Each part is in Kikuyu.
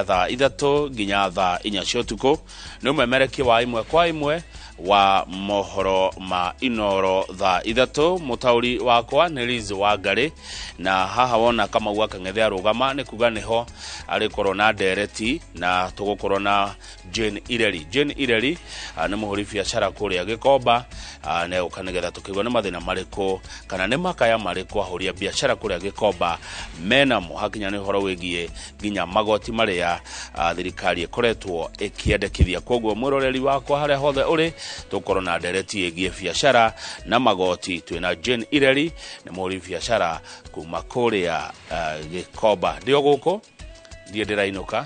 Thaa 3 nginya thaa 4 cia ũtukũ nĩ ũmemerekia wa ĩmwe kwa ĩmwe wa mohoro ma Inoro thaa 3. Mũtaũri wakwa nĩ Liz Wangari, na haha wona Kamau akang'ethe arũgama nĩ kuga nĩho arĩkorwo na ndereti, na tũgũkorwo na Jane Ireri. Jane Ireri nĩ mũhũri biacara kũrĩa Gĩkomba, na egũka nĩgetha tũkĩigua nĩ mathĩna marĩkũ kana nĩ makaya marĩkũ ahũri a biacara kũrĩa Gĩkomba menamo hakinya nĩ ũhoro wĩgiĩ nginya magoti marĩa thirikari ĩkoretwo ĩkĩendekithia. Koguo mwĩroreri wakwa harĩa hothe ũrĩ, tũkorwo na ndereti ĩgiĩ biacara na magoti twĩna Jane Ireri, nĩ mũhũri biacara kuma kũrĩa Gĩkomba. Ndĩ o gũkũ ndiĩ ndĩrainũka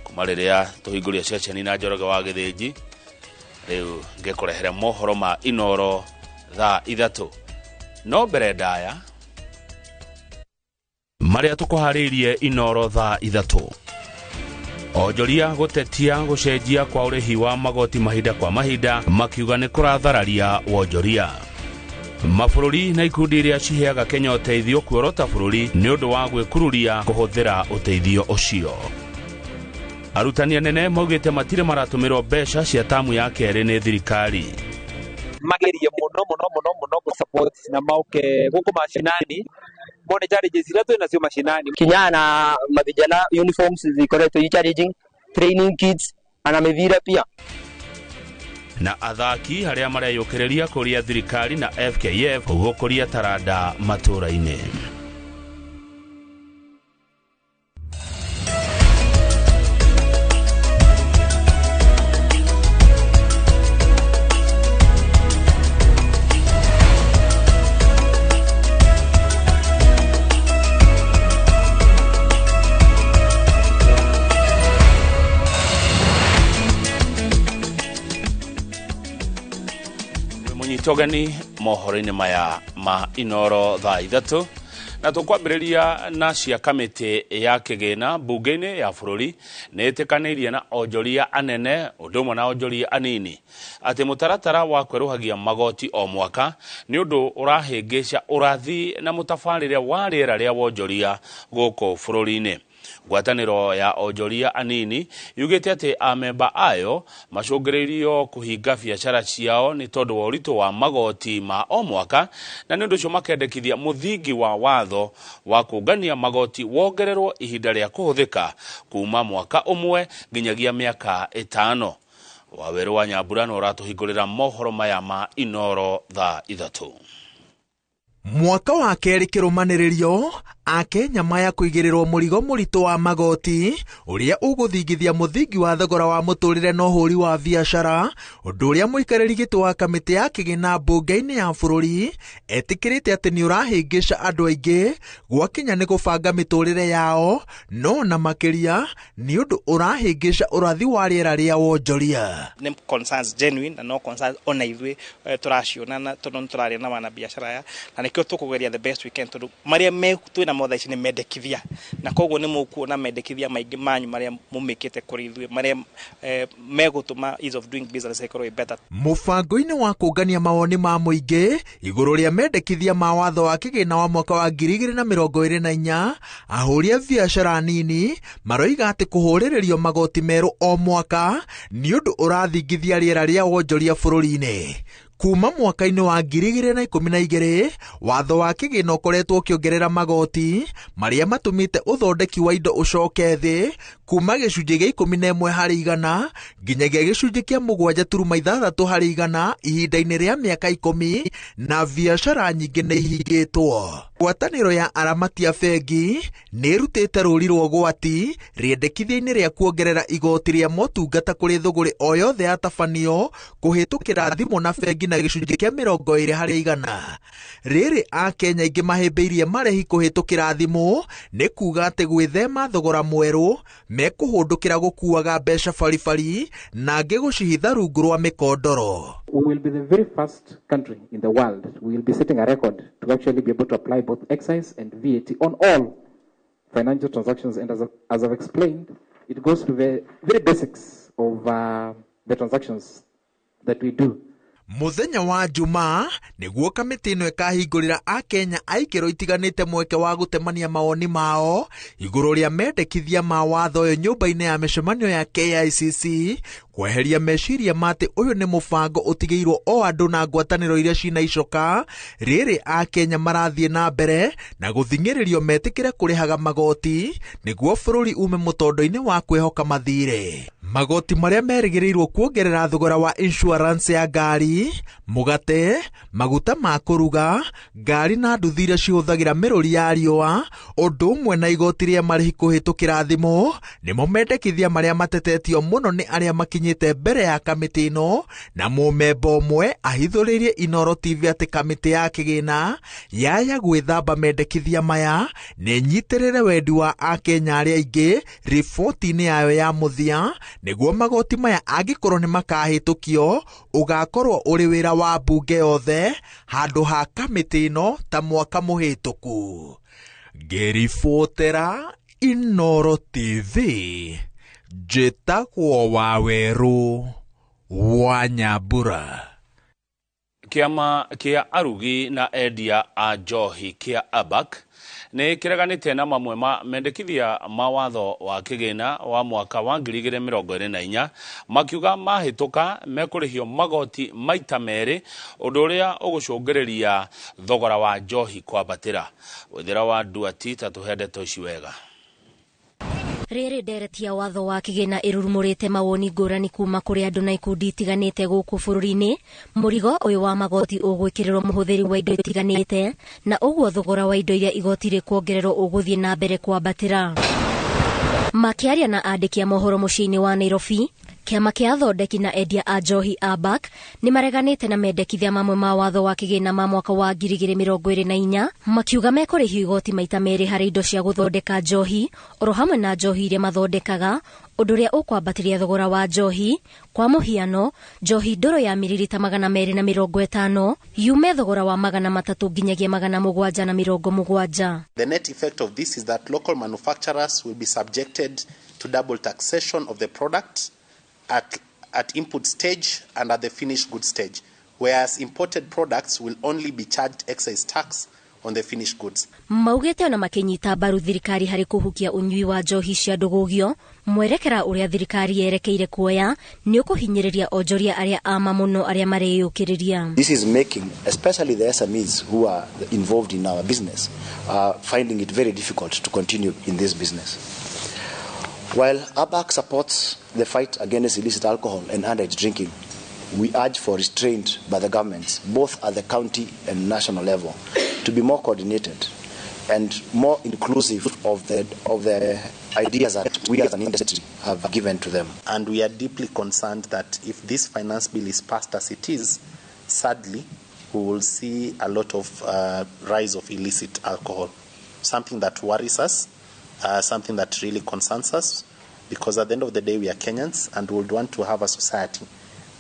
kuma rĩrĩa tũhingũria ceceni na Njoroge wa Gĩthĩnji, rĩu ngĩkũrehere mohoro ma Inoro thaa 3. No mbere ndaya marĩa tũkũharĩirie Inoro thaa 3. Onjoria gũtetia gũcenjia kwa ũrĩhi wa magoti mahinda kwa mahinda, makiuga nĩ kũrathararia wonjoria. Mabũrũri na ikundi iria ciheaga Kenya ũteithio kuorota bũrũri nĩ ũndũ wa gwĩkururia kũhũthĩra ũteithio ũcio. Arutani anene maugĩte matirĩ maratũmĩrwo mbeca cia tamu ya kerĩ nĩ thirikari. Magerie mũno mũno mũno mũno gũ support na mauke gũkũ mashinani mone challenges iria twĩ nacio mashinani. Kinya na mavijana uniforms zikoretwo i challenging, training kids ana mĩthire pia. Na athaki arĩa mareyũkĩrĩria kũria thirikari na FKF gũkũria taranda matũũra-inĩ. Mũnyitogeni mohoro-inĩ maya ma Inoro thaa 3, na tũkwambĩrĩria na cia kamĩtĩ ya kĩgĩna mbunge-inĩ ya bũrũri nĩ ĩtĩkanĩirie na onjoria anene ũndũ ũmwe na onjoria anini atĩ mũtaratara wa kwerũhagia magoti o mwaka nĩ ũndũ ũrahĩngĩca ũrathi na mũtabarĩre wa rĩera rĩa wonjoria gũkũ bũrũri-inĩ. Ngwatanĩro ya onjoria anini yugĩte atĩ amemba ayo macũngĩrĩirio kũhinga biacara ciao nĩ tondũ wa ũritũ wa magoti ma o mwaka, na nĩ ũndũ ũcio makendekithia mũthingi wa watho wa kũngania magoti wongererwo ihinda rĩa kũhũthĩka kuma mwaka ũmwe nginyagia mĩaka 5. Wawerũ wa Nyambura no ũratũhingũrĩra mohoro maya ma Inoro thaa 3. Mwaka wa kerĩ kĩrũmanĩrĩrio, Akenya maya kũigĩrĩrwo mũrigo mũritũ wa magoti ũrĩa ũgũthingithia mũthingi wa thogora wa mũtũrĩre na ũhũri wa biacara, ũndũ ũrĩa mũikarĩri gĩtĩ wa kamĩtĩ ya kĩgĩna mbunge-inĩ ya bũrũri etĩkĩrĩte atĩ nĩ ũrahĩngĩca andũ aingĩ gwakinya nĩ gũbanga mĩtũrĩre yao, no na makĩria nĩ ũndũ ũrahĩngĩca ũrathi wa rĩera rĩa wonjoria. Nĩ concerns genuine na no concerns ona ithuĩ tũraciona na tondũ nĩ tũraria na wanabiacara aya, na nĩkĩo tũkũgeria the best we can tondũ marĩa me twĩna mothe ici nĩ mendekithia, na koguo nĩ mũkuona mendekithia maingĩ manyu marĩa mũmĩkĩte kũrĩ ithuĩ marĩa megũtũma ease of doing business ĩkorwo ĩ better. Mũbango-inĩ wa kũngania mawoni ma mũingĩ igũrũ rĩa mendekithia ma watho wa kĩgĩna wa mwaka wa 2024, ahũri a biacara nini maroiga atĩ kũhũrĩrĩrio magoti merũ o mwaka nĩ ũndũ ũrathingithia rĩera rĩa wonjoria bũrũri-inĩ. Kuma mwaka-inĩ wa 2012, watho wa kĩgĩna ũkoretwo ũkĩongerera magoti marĩa matũmĩte ũthondeki wa indo ũcoke thĩ kuma gĩcunjĩ gĩa 11 harĩ igana nginyagia gĩcunjĩ kĩa 7.6 harĩ igana ihinda-inĩ rĩa mĩaka 10, na biacara nyingĩ nĩ ihingĩtwo. Ngwatanĩro ya aramati a bengi nĩ ĩrutĩte rũri rwa ũgwati rĩendekithia-inĩ rĩa kuongerera igoti rĩa motungata kũrĩ thũgũrĩ o yothe yatabanio kũhĩtũkĩra thimũ na bengi na gĩcunjĩ kĩa 20 harĩ igana. Rĩrĩ Akenya aingĩ mahĩmbĩirie marĩhi kũhĩtũkĩra thimũ nĩ kuga atĩ gwĩthema thogora mwerũ mekũhũndũkĩra gũkuaga mbeca baribari na angĩ gũcihitha rungu rwa mĩkondoro. We will be the very first country in the world. We will be setting a record to actually be able to apply both excise and VAT on all financial transactions. And as I've explained, it goes to the very basics of the transactions that we do. Mũthenya wa Jumaa nĩguo kamĩtĩ ĩno ĩkahingũrĩra Akenya a ikĩro itiganĩte mweke wa gũtemania mawoni mao igũrũ rĩa mendekithia ma watho ũyũ nyũmba-inĩ ya mĩcemanio ya KICC, kweheria meciria ma atĩ ũyũ nĩ mũbango ũtigĩirwo o andũ na ngwatanĩro iria cina icoka. Rĩrĩ Akenya marathiĩ na mbere na gũthing'ĩrĩrio metĩkĩre kũrĩhaga magoti nĩguo bũrũri ume mũtondo-inĩ wa kwĩhoka mathirĩ. Magoti marĩa merĩgĩrĩirwo kuongerera thogora wa insurance ya ngari, mũgate, maguta ma kũruga, ngari na nduthi iria cihũthagĩra mĩrũri ya riũa, ũndũ ũmwe na igoti rĩa marĩhi kũhĩtũkĩra thimũ, nĩmo mendekithia marĩa matetetio mũno nĩ arĩa makinyĩte mbere ya kamĩtĩ ĩno, na mũmemba ũmwe ahithũrĩirie Inooro TV atĩ kamĩtĩ ya kĩgĩna yaya gwĩthamba mendekithia maya nĩ ĩnyitĩrĩre wendi wa Akenya arĩa aingĩ riboti-inĩ yayo ya mũthia, nĩguo magoti maya angĩkorwo nĩ makahĩtũkio ũgakorwo ũrĩ wĩra wa mbunge yothe handũ ha kamĩtĩ ĩno ta mwaka mũhĩtũku. Ngĩribotera Inooro TV, njĩtagwo Wawerũ wa Nyambura. Kĩama kĩa arugi na endia a njohi kĩa ABAK nĩ kĩreganĩte na mamwe ma mendekithia ma watho wa kĩgĩna wa mwaka wa 2024, makiuga mahĩtũka mekũrĩhio magoti maita merĩ, ũndũ ũrĩa ũgũcũngĩrĩria thogora wa njohi kwambatĩra. Wĩthĩra wa Nduati ta tũhe ndeto ici wega. Rĩrĩ ndereti ya watho wa kĩgĩna ĩrurumũrĩte mawoni ngũrani kuma kũrĩ andũ na ikundi itiganĩte gũkũ bũrũri-inĩ. Mũrigo ũyũ wa magoti ũgwĩkĩrĩrwo mũhũthĩri wa indo itiganĩte, na ũguo thogora wa indo iria igoti rĩkuongererwo ũgũthiĩ na mbere kwambatĩra. Makĩaria na andĩki a mohoro mũciĩ-inĩ wa Nairobi, kĩama kĩa athondeki na endia a njohi ABAK nĩ mareganĩte na mendekithia mamwe ma watho wa kĩgĩna ma mwaka wa 2024, makiuga mekũrĩhio igoti maita merĩ harĩ indo cia gũthondeka njohi oro hamwe na njohi iria mathondekaga, ũndũ ũrĩa ũkwambatĩria thogora wa njohi. Kwa mũhiano, njohi ndũrũ ya miririta 250 yume thogora wa 300 nginyagia 770. The net effect of this is that local manufacturers will be subjected to double taxation of the product at input stage and at the finished goods stage, whereas imported products will only be charged excise tax on the finished goods. Maugĩte ona makĩnyita mbaru thirikari harĩ kũhukia ũnyui wa njohi cia ndũgũgio, mwerekera ũrĩa thirikari yerekeire kuoya nĩ ũkũhinyĩrĩria onjoria arĩa ama mũno arĩa mareyũkĩrĩria. This is making especially the SMEs who are involved in our business finding it very difficult to continue in this business. While ABAC supports the fight against illicit alcohol and underage drinking, we urge for restraint by the governments, both at the county and national level, to be more coordinated and more inclusive of the ideas that we as an industry have given to them. And we are deeply concerned that if this finance bill is passed as it is, sadly, we will see a lot of rise of illicit alcohol, something that worries us, something that really concerns us, because at the end of the day we are Kenyans and we would want to have a society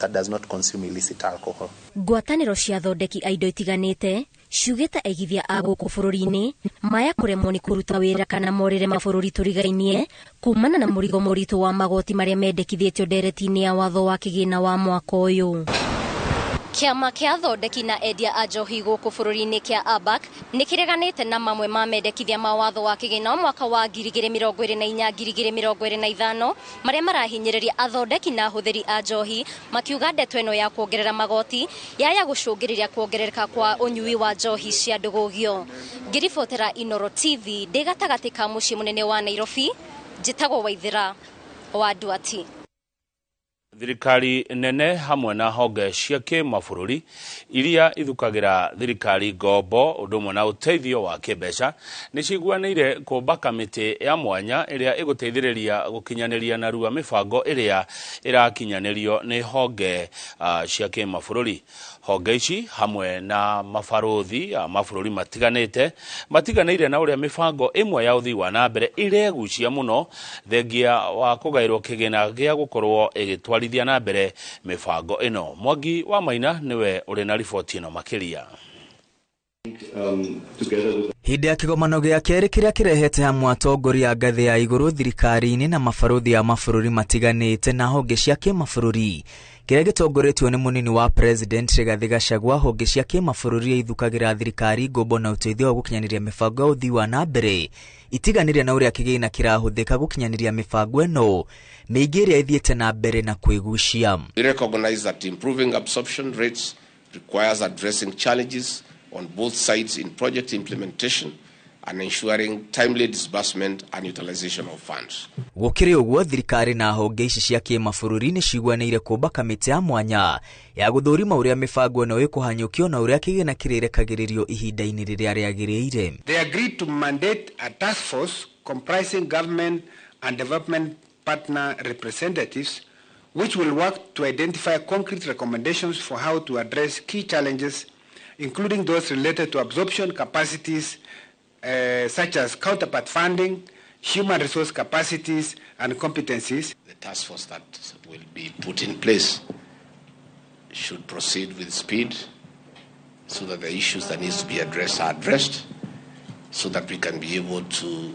that does not consume illicit alcohol. Ngwatanĩro cia athondeki a indo itiganĩte ciugĩte aigithia a gũkũ bũrũri-inĩ maya kũremwo nĩ kũruta wĩra kana morĩre mabũrũri tũrigainie kumana na mũrigo mũritũ wa magoti marĩa mendekithĩtio ndereti-inĩ ya watho wa kĩgĩna wa mwaka ũyũ. Kĩama kĩa athondeki na endia a njohi gũkũ bũrũri-inĩ kĩa ABAK nĩ kĩreganĩte na mamwe ma mendekithia ma watho wa kĩgĩna wa mwaka wa 2024 2025 marĩa marahinyĩrĩria athondeki na ahũthĩri a njohi, makiuga ndeto ĩno ya kuongerera magoti yaya gũcũngĩrĩria kuongerereka kwa ũnyui wa njohi cia ndũgũgio. Ngĩribotera Inooro TV ndĩ gatagatĩ ka mũciĩ mũnene wa Nairobi, njĩtagwo Waithĩra wa Nduati. Thirikari nene hamwe na honge cia kĩmabũrũri iria ithukagĩra thirikari ngombo ũndũ ũmwe na ũteithio wa kĩmbeca nĩ ciguanĩire kũmba kamĩtĩ ya mwanya ĩrĩa ĩgũteithĩrĩria gũkinyanĩria narua mĩbango ĩrĩa ĩrakinyanĩrio nĩ honge cia kĩmabũrũri. Honge ici hamwe na mabarũthi a mabũrũri matiganĩte matiganĩire na ũrĩa mĩbango ĩmwe ya ũthii wa na mbere ĩregucia mũno thengia wa kũgaĩrwo kĩgĩna gĩa gũkorwo ĩgĩtwarithia na mbere mĩbango ĩno. Mwangi wa Maina nĩwe ũrĩ na riboti ĩno makĩria. Hĩndĩ ya kĩgomano gĩa kerĩ kĩrĩa kĩrehete hamwe atongoria a ngathĩ ya igũrũ thirikari-inĩ na mabarũthi a mabũrũri matiganĩte na honge cia kĩmabũrũri kĩrĩa gĩtongoretio nĩ mũnini wa president Rigathĩ Gachagua, honge cia kĩmabũrũri ithukagĩra thirikari ngombo na ũteithio wa gũkinyanĩria mĩbango ya ũthii wa na mbere itiganĩre na ũrĩa kĩgĩna kĩrahũthĩka gũkinyanĩria mĩbango ĩno mĩingĩ ĩrĩa ĩthiĩte na mbere na kwĩgucia. We recognize that improving absorption rates requires addressing challenges on both sides in project implementation and ensuring timely disbursement and utilization of funds. Gũkĩrĩ ũguo, thirikari na honge ici cia kĩmabũrũri nĩ ciguanĩire kũmba kamĩtĩ ya mwanya ya gũthũrima ũrĩa mĩbango ĩno ĩkũhanyũkio na ũrĩa kĩgĩna kĩrĩrekagĩrĩrio ihinda-inĩ rĩrĩa rĩagĩrĩire. They agreed to mandate a task force comprising government and development partner representatives which will work to identify concrete recommendations for how to address key challenges, including those related to absorption capacities such as counterpart funding, human resource capacities and competencies. The task force that will be put in place should proceed with speed so that the issues that needs to be addressed are addressed, so that we can be able to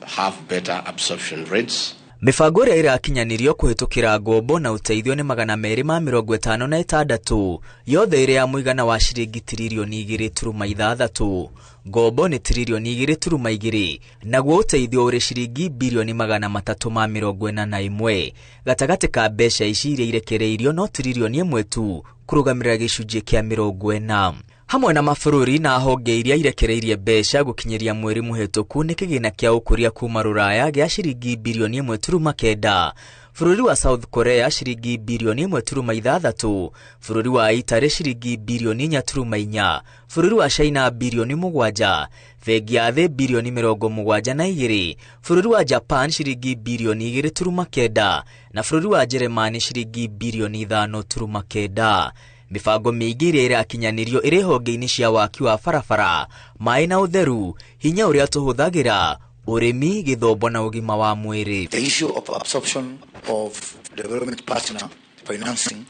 have better absorption rates. Mĩbango ĩrĩa ĩrakinyanĩrio kũhĩtũkĩra ngombo na ũteithio nĩ 256 yothe ĩrĩ ya mũigana wa ciringi tiririoni 2.6, ngombo nĩ tiririoni 2.2, naguo ũteithio ũrĩ ciringi birioni 341. Gatagatĩ ka mbeca ici iria irekereirio no tiririoni 1 tu kũrũgamĩrĩra gĩcunjĩ kĩa 40. Hamwe na mabũrũri na honge iria irekereirie mbeca gũkinyĩria mweri mũhĩtũku nĩ kĩgĩna kĩa ũkũria kuma Rũraya gĩa ciringi birioni 1.9, bũrũri wa South Korea ciringi birioni 1.6, bũrũri wa Italy ciringi birioni 4.4, bũrũri wa China birioni 7, bengi ya thĩ birioni 72, bũrũri wa Japan ciringi birioni 2.9 na bũrũri wa Jeremani ciringi birioni 5.9. Mĩbango mĩingĩ ĩrĩa ĩrakinyanĩrio ĩrĩ honge-inĩ cia waki wa barabara, maĩ na ũtheru, hinya ũrĩa tũhũthagĩra, ũrĩmi, gĩthomo na ũgima wa mwĩrĩ. The issue of absorption of development partner financing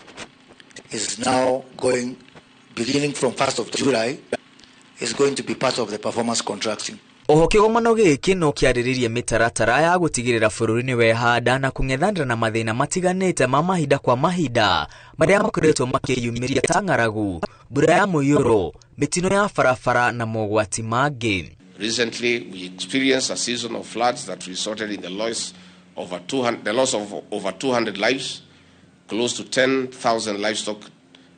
is now going, beginning from 1st of July, is going to be part of the performance contracting. Oho kĩgomano gĩkĩ no kĩarĩrĩrie mĩtaratara ya gũtigĩrĩra bũrũri nĩ wehanda na kũng'ethanĩra na mathĩna matiganĩte ma mahinda kwa mahinda marĩa makoretwo makĩyumĩria ta ng'aragu, mbura ya mũiyũro, mĩtino ya barabara na mogwati mangĩ. Recently, we experienced a season of floods that resulted in the loss of over 200 lives, close to 10,000 livestock,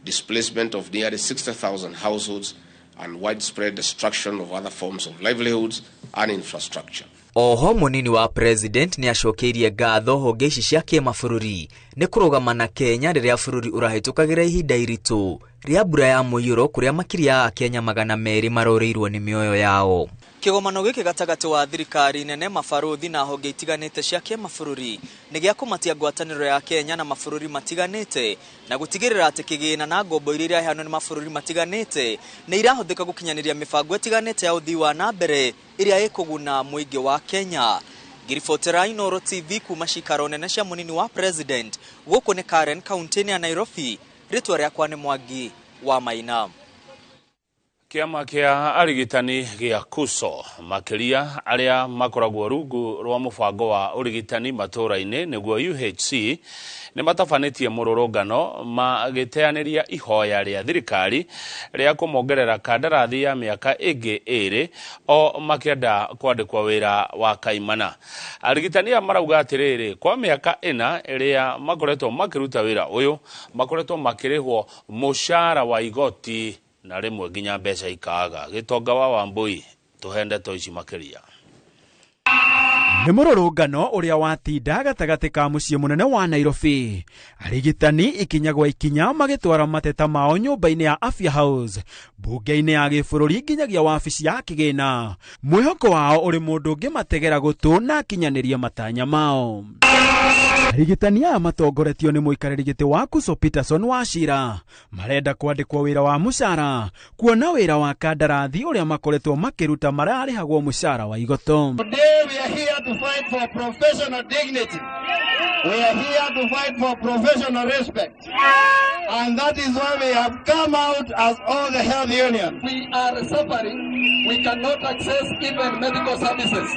displacement of nearly 60,000 households, and widespread destruction of other forms of livelihoods and infrastructure. Oho munini wa president nĩ acokeirie ngatho honge ici cia kĩmabũrũri nĩ kũrũgama na Kenya rĩrĩa bũrũri ũrahĩtũkagĩra ihinda iritũ rĩa mbura ya mũiyũro kũrĩa makĩria ya Akenya 200 marorĩirwo nĩ mĩoyo yao. Kĩgomano gĩkĩ gatagatĩ wa thirikari nene, mabarũthi na honge itiganĩte cia kĩmabũrũri nĩ gĩa kũmatia ngwatanĩro ya Kenya na mabũrũri matiganĩte na gũtigĩrĩra atĩ kĩgĩna na ngombo iria iraheanwo nĩ mabũrũri matiganĩte nĩ irahũthĩka gũkinyanĩria mĩbango ĩtiganĩte ya ũthii wa na mbere ĩrĩa ĩkũguna mũingĩ wa Kenya. Ngiribotera Inooro TV kuma cikaro nene cia mũnini wa president gũkũ nĩ Karen, kaunti-inĩ ya Nairobi. Rĩtwa rĩakwa nĩ Mwangi wa Maina. Kĩama kĩa arigitani gĩa KUSO makĩria arĩa makoragwo rungu rwa mũbango wa ũrigitani matũũra-inĩ nĩguo UHC nĩ matabanĩtie mũrũrũngano magĩteanĩria ihoya rĩa thirikari rĩa kũmongerera kandarathi ya mĩaka ĩngĩ 2 o makĩenda kwandĩkwo wĩra wa kaimana. Arigitani aya marauga atĩrĩrĩ, kwa mĩaka 4 ĩrĩa makoretwo makĩruta wĩra ũyũ makoretwo makĩrĩhwo mũcara wa igoti na rĩmwe nginya mbeca ikaaga. Gĩtonga wa Wambui tũhende to ici makĩria. Nĩ mũrũrũngano ũrĩa watinda gatagatĩ ka mũciĩ mũnene wa Nairobi, arigitani ikinya gwa ikinya magĩtwara mateta mao nyũmba-inĩ ya Afya House, mbunge-inĩ ya gĩbũrũri nginyagia wabici ya kĩgĩna. Mwĩhoko wao ũrĩ mũndũ ũngĩmategera gũtũ na akinyanĩrie matanya mao. Arigitani aya matongoretio nĩ mũikarĩri gĩtĩ wa KUSO Peterson Wachira marenda kwandĩkwo wĩra wa mũcara, kuona wĩra wa kandarathi ũrĩa makoretwo makĩruta mararĩhagwo mũcara wa igoto. Today we are here to fight for professional dignity. We are here to fight for professional respect. And that is why we have come out as all the health union. We are suffering. We cannot access even medical services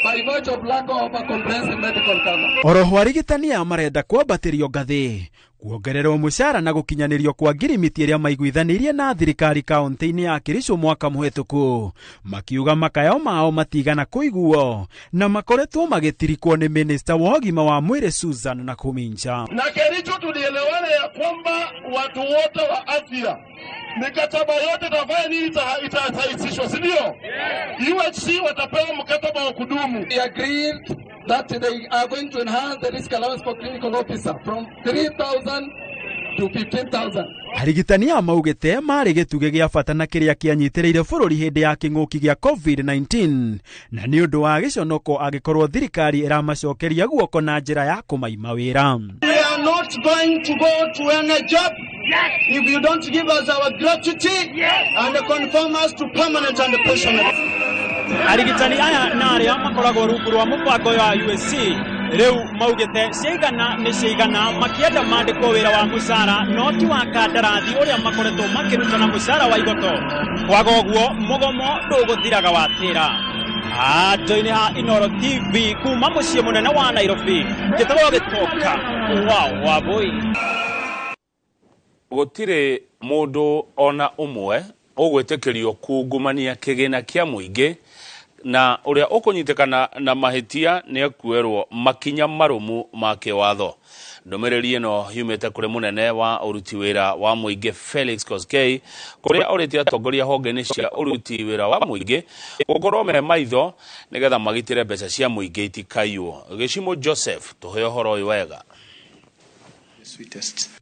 by virtue of lack of a comprehensive medical cover. Oroho arigitani aya marenda kwambatĩrio ngathĩ, kuongererwo mũcara na gũkinyanĩrio kwa ngirimiti ĩrĩa maiguithanĩirie na thirikari kaunti-inĩ ya Kericho mwaka mũhetũku, makiuga makayo mao matigana kũiguo na makoretwo magĩtirikwo nĩ minista wa ũgima wa mwĩrĩ Susan Nakhumicha. Na Kericho tulielewana ya kwamba watu wote wa afya mikataba yote itafanya nini, itasaisishwa, si ndio? UHC watapewa mkataba wa kudumu. We agreed that they are going to enhance the risk allowance for clinical officer from 3,000 to 15,000. Arigitani aya maugĩte marĩ gĩtugĩ gĩa bata na kĩrĩa kĩanyitĩrĩire bũrũri hĩndĩ ya kĩng'ũki gĩa COVID-19, na nĩ ũndũ wa gĩconoko angĩkorwo thirikari ĩramacokeria guoko na njĩra ya kũmaima wĩra. We are not going to go to any job if you don't give us our gratuity and confirm us to permanent and pensionable. Arigitani aya na arĩa makoragwo rungu rwa mũbango wa USC rĩu maugĩte ciaigana nĩ ciaigana, makĩenda mandĩkwo wĩra wa mũcara no ti wa kandarathi ũrĩa makoretwo makĩruta na mũcara wa igoto. Kwaga ũguo mũgomo ndũgũthiraga watĩra. Handũ-inĩ ha Inooro TV kuma mũciĩ mũnene wa Nairobi, njĩtagwo Gĩtoka wa Wambui. Gũtirĩ mũndũ ona ũmwe ũgwĩtĩkĩrio kungumania kĩgĩna kĩa mũingĩ, na ũrĩa ũkũnyitĩkana na mahĩtia nĩ akuerwo makinya marũmu ma kĩwatho. Ndũmĩrĩri ĩno yumĩte kũrĩ mũnene wa ũruti wĩra wa mũingĩ Felix Koskei, kũrĩa ũrĩtie atongoria honge-inĩ cia ũruti wĩra wa mũingĩ gũkorwo me maitho nĩgetha magitĩre mbeca cia mũingĩ itikaiywo. Gĩcimo Joseph, tũhe ũhoro ũyũ wega.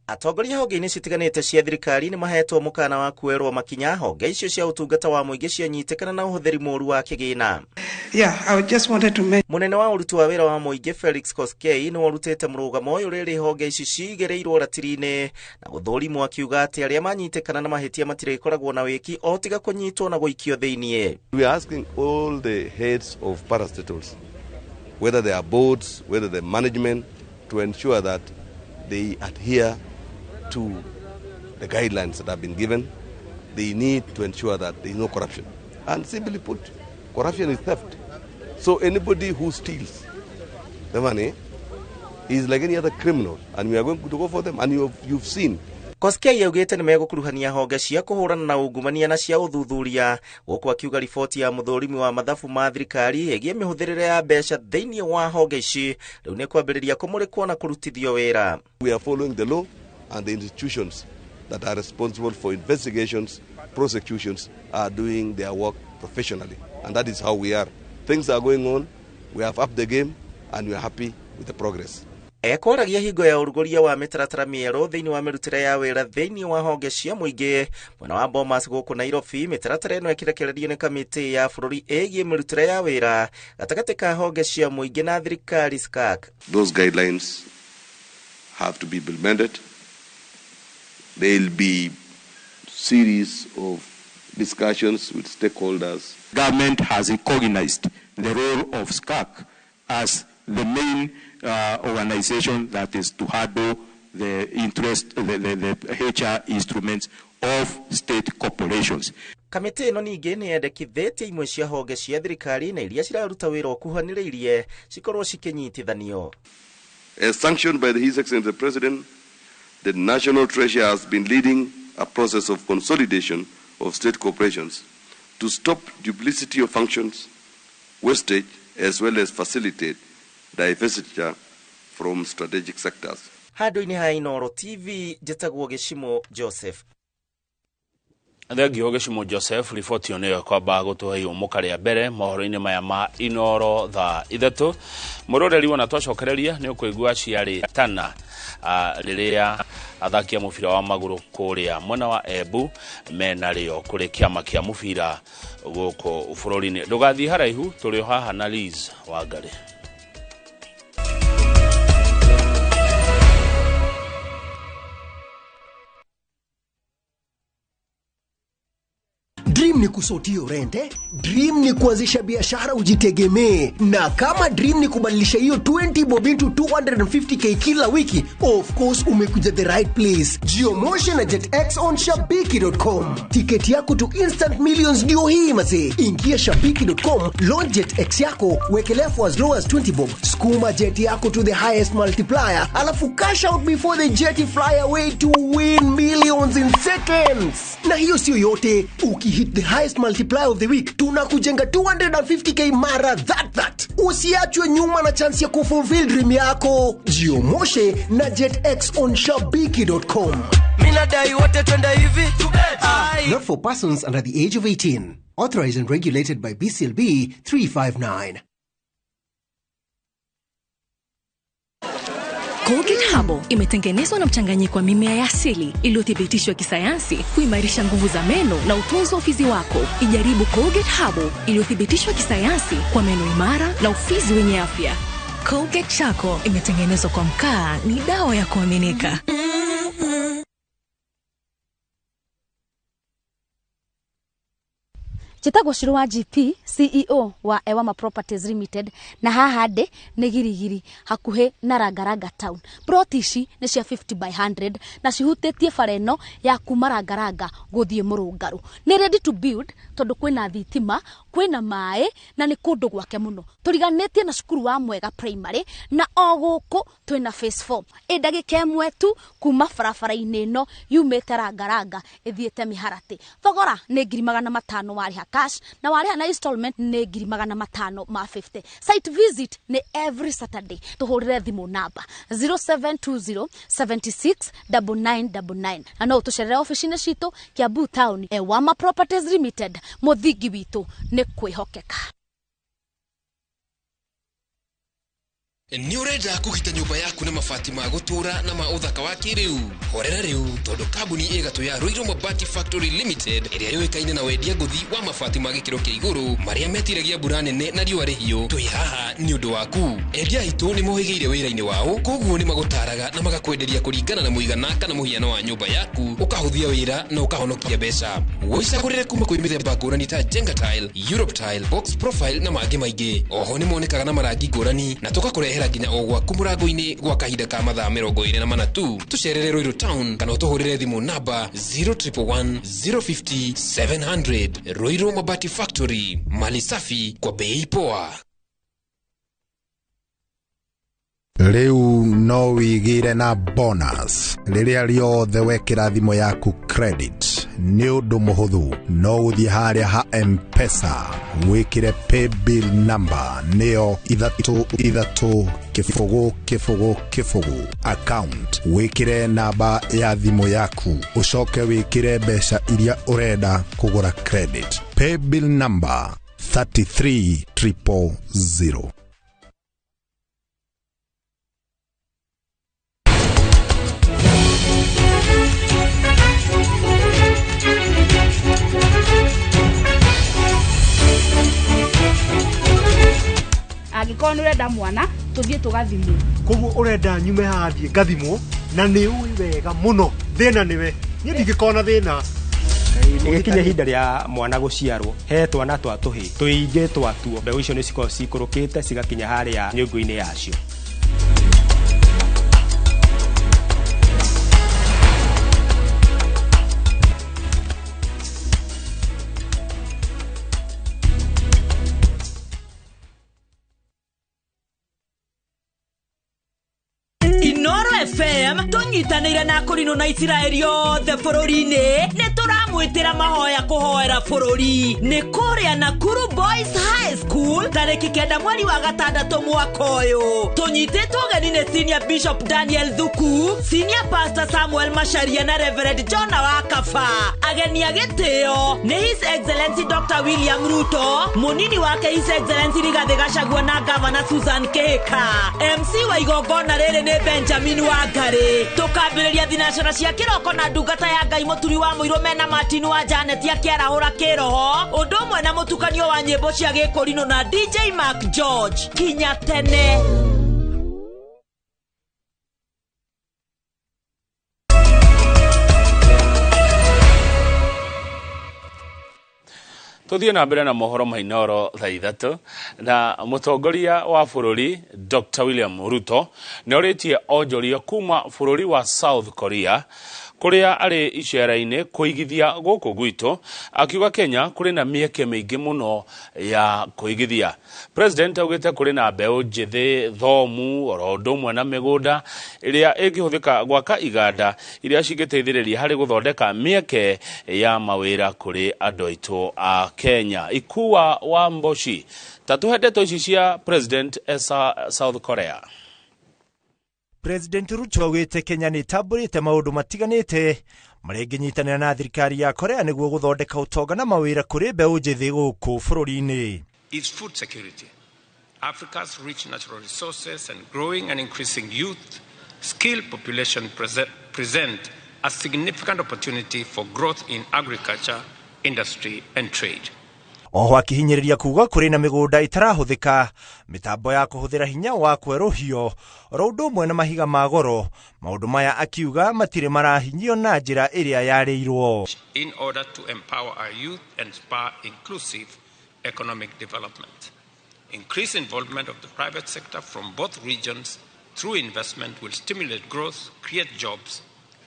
Atongoria honge-inĩ citiganĩte cia thirikari nĩ mahetwo mũkana wa kuoerwo makinya honge icio cia ũtungata wa mũingĩ cianyitĩkana na ũhũthĩri mũru wa kĩgĩna. Mũnene wa ũruti wa wĩra wa mũingĩ Felix Koskei nĩ warutĩte mũrũgamo ũyũ rĩrĩ honge ici cigĩrĩirwo ratiri-inĩ na gũthũrimwo, akiuga atĩ arĩa manyitĩkana na mahĩtia matirĩkoragwo na wĩki o tiga kũnyitwo na gũikio thĩiniĩ. We are asking all the heads of parastatals, whether they are boards, whether they are management, to ensure that they adhere to the guidelines that have been given. They need to ensure that there is no corruption. And simply put, corruption is theft. So anybody who steals the money is like any other criminal, and we are going to go for them, and you've seen. Koskei augĩte nĩ megũkuruhania honge cia kũhũrana na ungumania na cia ũthuthuria, gũkũ akiuga riboti ya mũthũrimi wa mathabu ma thirikari ĩgiĩ mĩhũthĩrĩre ya mbeca thĩinĩ wa honge ici rĩu nĩ kwambĩrĩria kũmũrĩkwo na kũrutithio wĩra. We are following the law, and the institutions that are responsible for investigations, prosecutions are doing their work professionally, and that is how we are. Things are going on, we have upped the game, and we are happy with the progress. Ekoragia hingo ya ũrugũria wa mĩtaratara mĩerũ thĩinĩ wa mĩrutĩre ya wĩra thĩinĩ wa honge cia mũingĩ mwena wa Bomas gũkũ Nairobi. Mĩtaratara ĩno ĩkĩrekererio nĩ kamĩtĩ ya bũrũri ĩgiĩ mĩrutĩre ya wĩra gatagatĩ ka honge cia mũingĩ na thirikari SCAC. Those guidelines have to be implemented. There will be series of discussions with stakeholders. Government has recognized the role of SCAC as the main organization that is to handle the interest, the HR instruments of state corporations. Kamĩtĩ ĩno ningĩ nĩ yendekithĩtie imwe cia honge cia thirikari na iria ciraruta wĩra ũkuhanĩrĩirie cikorwo cikĩnyitithanio. As sanctioned by the His Excellency the President, the National Treasury has been leading a process of consolidation of state corporations to stop duplicity of functions, wastage, as well as facilitate divestiture from strategic sectors. Handũ-inĩ ha Inooro TV, njĩtagwo Gĩcimo Joseph. Thengio Gĩcimo Joseph, riboti ĩyo nĩyo ĩkwamba gũtũhe iũmũka rĩa mbere mohoro-inĩ maya ma Inooro thaa 3. Mũroreri wona twacokereria nĩ ũkũigua ciarĩ tana rĩrĩa athaki a mũbira wa magũrũ kũrĩa mwena wa Embu menarĩo kũrĩ kĩama kĩa mũbira gũkũ bũrũri-inĩ. Ndũgathiĩ haraihu, tũrĩ o haha na Liz Wangari. Dream ni kusort rent, eh? Dream ni kuanzisha biashara ujitegemee. Na kama dream ni kubadilisha hiyo 20 bob into 250K kila wiki, of course umekuja the right place. Jiomoshe na JetX on shabiki.com. Tiketi yako to instant millions ndio hii mazee. Ingia shabiki.com, launch JetX yako, wekelea for as low as 20 bob. Skuma jet yako to the highest multiplier, alafu cash out before the jet fly away to win millions in seconds. Na hiyo sio yote, ukihit the highest multiplier of the week, tunakujenga 250K mara that. Usiachwe nyuma na chance ya kufulfill dream yako. Jiomoshe na JetX on shabiki.com. Minadai wote twende hivi. Not for persons under the age of 18. Authorized and regulated by BCLB 359. Colgate Herbal imetengenezwa na mchanganyiko wa mimea ya asili iliyothibitishwa kisayansi kuimarisha nguvu za meno na utunzi wa ufizi wako. Ijaribu Colgate Herbal iliyothibitishwa kisayansi kwa meno imara na ufizi wenye afya. Colgate Charcoal imetengenezwa kwa mkaa, ni dawa ya kuaminika. Njĩtagwo Shiro wa GP, CEO wa Ewama Properties Limited, na haha ndĩ nĩ Girigiri hakuhĩ na Rangaranga Town. Plot ici nĩ cia 50 by 100 na cihutĩtie bara ĩno ya kuma Rangaranga gũthiĩ Mũrũngarũ. Nĩ ready to build tondũ kwĩna thitima, kwĩna maĩ na nĩ kũndũ gwake mũno. Tũriganĩtie na cukuru wa Mwega Primary na o gũkũ twĩna phase 4. Ĩ ndagĩka ĩmwe tu kuma barabara-inĩ ĩno yumĩte Rangaranga ĩthiĩte Mĩharatĩ. Thogora nĩ 500,000 warĩha cash na warĩha na installment nĩ 550,000. Site visit nĩ every Saturday. Tũhũrĩre thimũ namba 0720 76 9999 na no ũtũcerere ofici-inĩ citũ Kiambu Town. Ewama Properties Limited, mũthingi witũ nĩ kwĩhokeka. Nĩ ũrenda kũgita nyũmba yaku na mabati ma gũtũũra na ma ũthaka wa kĩrĩu? Horera rĩu tondũ kambuni ĩgatũ ya Ruiru Mabati Factory Limited ĩrĩa yũĩkaine na wendia ngũthi wa mabati ma gĩkĩro kĩa igũrũ marĩa metiragia mbura nene na riũa rĩhiũ, twĩ haha nĩ ũndũ waku. Endia aitũ nĩ mohĩgĩire wĩra-inĩ wao, koguo nĩ magũtaraga na magakwenderia kũringana na mũigana kana mũhiano wa nyũmba yaku, ũkahũthia wĩra na ũkahonokia mbeca. Wĩcagũrĩre kuma kwĩ mĩthemba ngũrani ta Jenga Tile, Europe Tile, Box Profile na mangĩ maingĩ. Oho nĩ monekaga na marangi ngũrani na tũgakũrehera nginya o gwaku mũrango-inĩ gwa kahinda ka mathaa 24 tu. Tũcerere Ruiru Town kana ũtũhũrĩre thimũ namba 0111 050 700. Ruiru Mabati Factory, mali safi kwa bei poa. Rĩu no wĩgĩre na bonus rĩrĩa rĩothe wekĩra thimũ yaku credit. Nĩ ũndũ mũhũthũ, no ũthiĩ harĩa ha M-Pesa wĩkĩre paybill number nĩyo 3 3 0 0 0 account, wĩkĩre namba ya thimũ yaku, ũcoke wĩkĩre mbeca iria ũrenda kũgũra credit. Paybill number 33000. Angĩkorwo nĩ ũrenda mwana tũthiĩ tũgathimwo. Koguo ũrenda nyume haha thiĩ ngathimwo na nĩ ũĩ wega mũno thĩna nĩwe, niĩ ndingĩkorwo na thĩna. Nĩgĩkinya ihinda rĩa mwana gũciarwo, he twana twa tũhĩ tũingĩ twatuo, mbegũ icio nĩ cikoragwo cikũrũkĩte cigakinya harĩa nyũngũ-inĩ yacio. FM tunyitanĩire na kũrinũ na Isiraeli yothe bũrũri-inĩ nĩ tũramwĩtĩra mahoya kũhoera bũrũri nĩ kũrĩa Nakuru Boys High School tarĩki 9 mweri wa 6 mwaka ũyũ. Tũnyitĩtwo ũgeni nĩ Senior Bishop Daniel Thuku, Senior Pastor Samuel Macharia na Reverend John Wakaba. Ageni a gĩtĩo nĩ His Excellency Dr. William Ruto, mũnini wake His Excellency Rigathĩ Gachagua na Governor Susan Kihika. MC wa igongona rĩrĩ nĩ Benjamin Wangari. Tukambĩrĩria thinacara cia kĩroko na ndungata ya Ngai mũturi wa mũirũ mena Martin wa Janet akĩarahũra kĩroho, ũndũ ũmwe na mũtukanio wa nyĩmbo cia gĩkũrinũ na DJ Mark George. Kinya tene. Tuthiĩ na mbere na mohoro ma Inooro thaa 3 na mũtongoria wa bũrũri Dr. William Ruto nĩ orĩtie onjoria kuma bũrũri wa South Korea kũrĩa arĩ icera-inĩ kũigithia gũkũ gwitũ, akiuga Kenya kũrĩ na mĩeke mĩingĩ mũno ya kũigithia. President augĩte kũrĩ na mbeũ njĩthĩ thomu oro ũndũ ũmwe na mĩgũnda ĩrĩa ĩngĩhũthĩka gwaka iganda iria cingĩteithĩrĩria harĩ gũthondeka mĩeke ya mawĩra kũrĩ andũ aitũ a Kenya. Ikua wa Mboshi tatuhe ndeto ici cia President esa South Korea. President Ruto augĩte Kenya nĩ ĩtambũrĩte maũndũ matiganĩte marĩa ĩngĩnyitanĩra na thirikari ya Korea nĩguo gũthondeka ũtonga na mawĩra kũrĩ mbeũ njĩthĩ gũkũ bũrũri-inĩ. Is food security. Africa's rich natural resources and growing and increasing youth skilled population present a significant opportunity for growth in agriculture, industry and trade. Oho akihinyĩrĩria kuga kũrĩ na mĩgũnda ĩtarahũthĩka, mĩtambo ya kũhũthĩra hinya wa kwerũhio oro ũndũ ũmwe na mahiga ma goro. Maũndũ maya akiuga matirĩ marahinyio na njĩra ĩrĩa yarĩirwo. In order to empower our youth and spur inclusive economic development. Increased involvement of the private sector from both regions through investment will stimulate growth, create jobs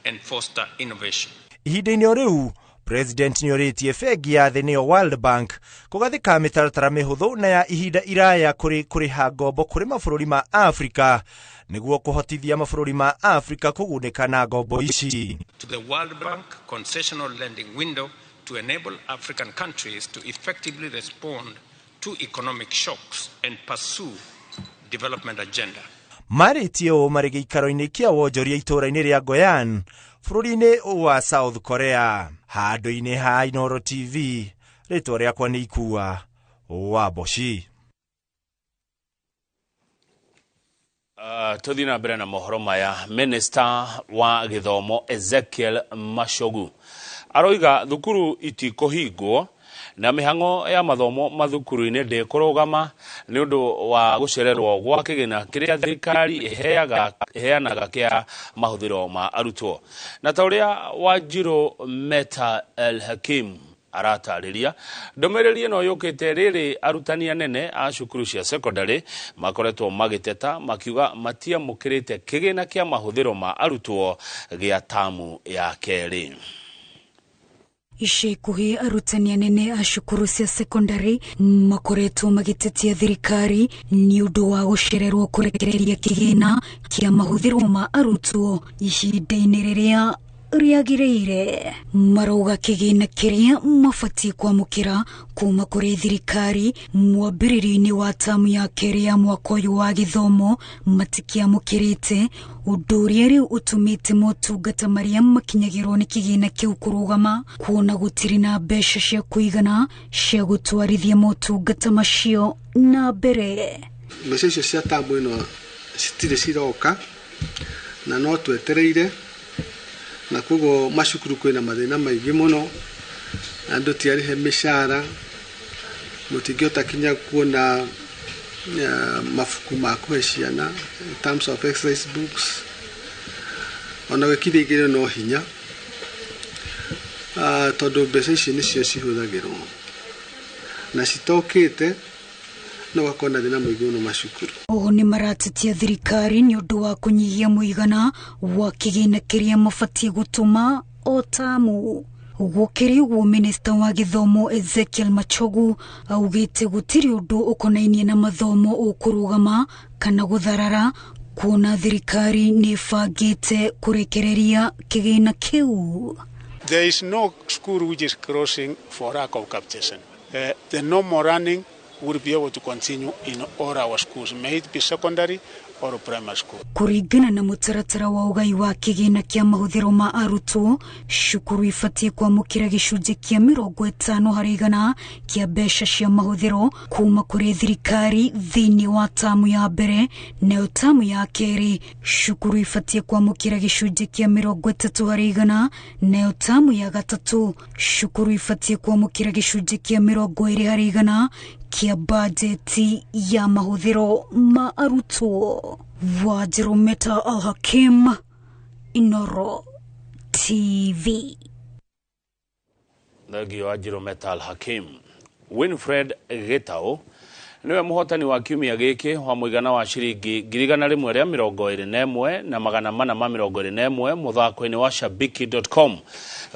and foster innovation. Ihinda-inĩ o rĩu President nĩorĩtie bengi ya thĩ nĩyo World Bank kũgathĩka mĩtaratara mĩhũthũ na ya ihinda iraya kũrĩ kũrĩha ngombo kũrĩ mabũrũri ma Afrika nĩguo kũhotithia mabũrũri ma Afrika kũgunĩka na ngombo ici. To the World Bank concessional lending window to enable African countries to effectively respond to economic shocks and pursue development agenda. Marĩtie ũũ marĩ gĩikaro-inĩ kĩa wonjoria itũũra-inĩ rĩa Goyan bũrũri-inĩ wa South Korea. Handũ-inĩ ha Inooro TV, rĩtwa rĩakwa nĩ Ikua wa Mboshi. Tuthiĩ na mbere na mohoro maya. Minister wa gĩthomo Ezekiel Machogu aroiga thukuru itikũhingwo na mĩhang'o ya mathomo mathukuru-inĩ ndĩkũrũgama nĩ ũndũ wa gũcererwo gwa kĩgĩna kĩrĩa thirikari ĩheanaga kĩa mahũthĩro ma arutwo. Na ta ũrĩa Wanjirũ Meta El Hakim aratarĩria, ndũmĩrĩri ĩno yũkĩte rĩrĩ arutani anene a cukuru cia secondary makoretwo magĩteta makiuga matiamũkĩrĩte kĩgĩna kĩa mahũthĩro ma arutwo gĩa tamu ya kerĩ. Ica ikuhĩ arutani anene a cukuru cia secondary makoretwo magĩtetia thirikari nĩ ũndũ wa gũcererwo kũrekereria kĩgĩna kĩa mahũthĩro ma arutwo ihinda-inĩ rĩrĩa rĩagĩrĩire. Marauga kĩgĩna kĩrĩa mabatiĩ kwamũkĩra kuma kũrĩ thirikari mwambĩrĩrio-inĩ wa tamu ya kerĩ ya mwaka ũyũ wa gĩthomo matikĩamũkĩrĩte, ũndũ ũrĩa rĩu ũtũmĩte motungata marĩa makinyagĩrwo nĩ kĩgĩna kĩu kũrũgama, kuona gũtirĩ na mbeca cia kũigana cia gũtwarithia motungata macio na mbere. Mbeca icio cia tamu ĩno citirĩ ciroka na no twetereire, na koguo macukuru kwĩna mathĩna maingĩ mũno, andũ ti arĩhe mĩcara, mũtingĩhota kinya kuona mabuku ma kũhe ciana in terms of exercise books, ona gwĩkithia igerio no hinya, tondũ mbeca ici nĩcio cihũthagĩrwo na citokĩte no gakorwo na thĩna mũingĩ mũno macukuru. Oho nĩ maratetia thirikari nĩ ũndũ wa kũnyihia mũigana wa kĩgĩna kĩrĩa mabatiĩ gũtũma o tamu. Gũkĩrĩ ũguo, minista wa gĩthomo Ezekiel Machogu augĩte gũtirĩ ũndũ ũkonainie na mathomo ũkũrũgama kana gũtharara, kuona thirikari nĩ ĩbangĩte kũrekereria kĩgĩna kĩu. There is no school which is closing for lack of capitation. The normal running will be able to continue in all our schools, may it be secondary or primary school. Kũringana na mũtaratara wa ũgai wa kĩgĩna kĩa mahũthĩro ma arutwo, cukuru ibatiĩ kwamũkĩra gĩcunjĩ kĩa 50% kĩa mbeca cia mahũthĩro kuma kũrĩ thirikari thĩinĩ wa tamu ya mbere, nayo tamu ya kerĩ cukuru ibatiĩ kwamũkĩra gĩcunjĩ kĩa 30%, nayo tamu ya gatatũ cukuru ibatiĩ kwamũkĩra gĩcunjĩ kĩa 20% kĩa bajeti ya mahũthĩro ma arutwo. Wanjirũ Meta Al Hakim, Inooro TV. Thengio Wanjirũ Meta Al Hakim. Winfred Gitau niwe muhotani wa kiumia giki wa muigana wa ciringi 121,421 muthako-ini wa shabiki.com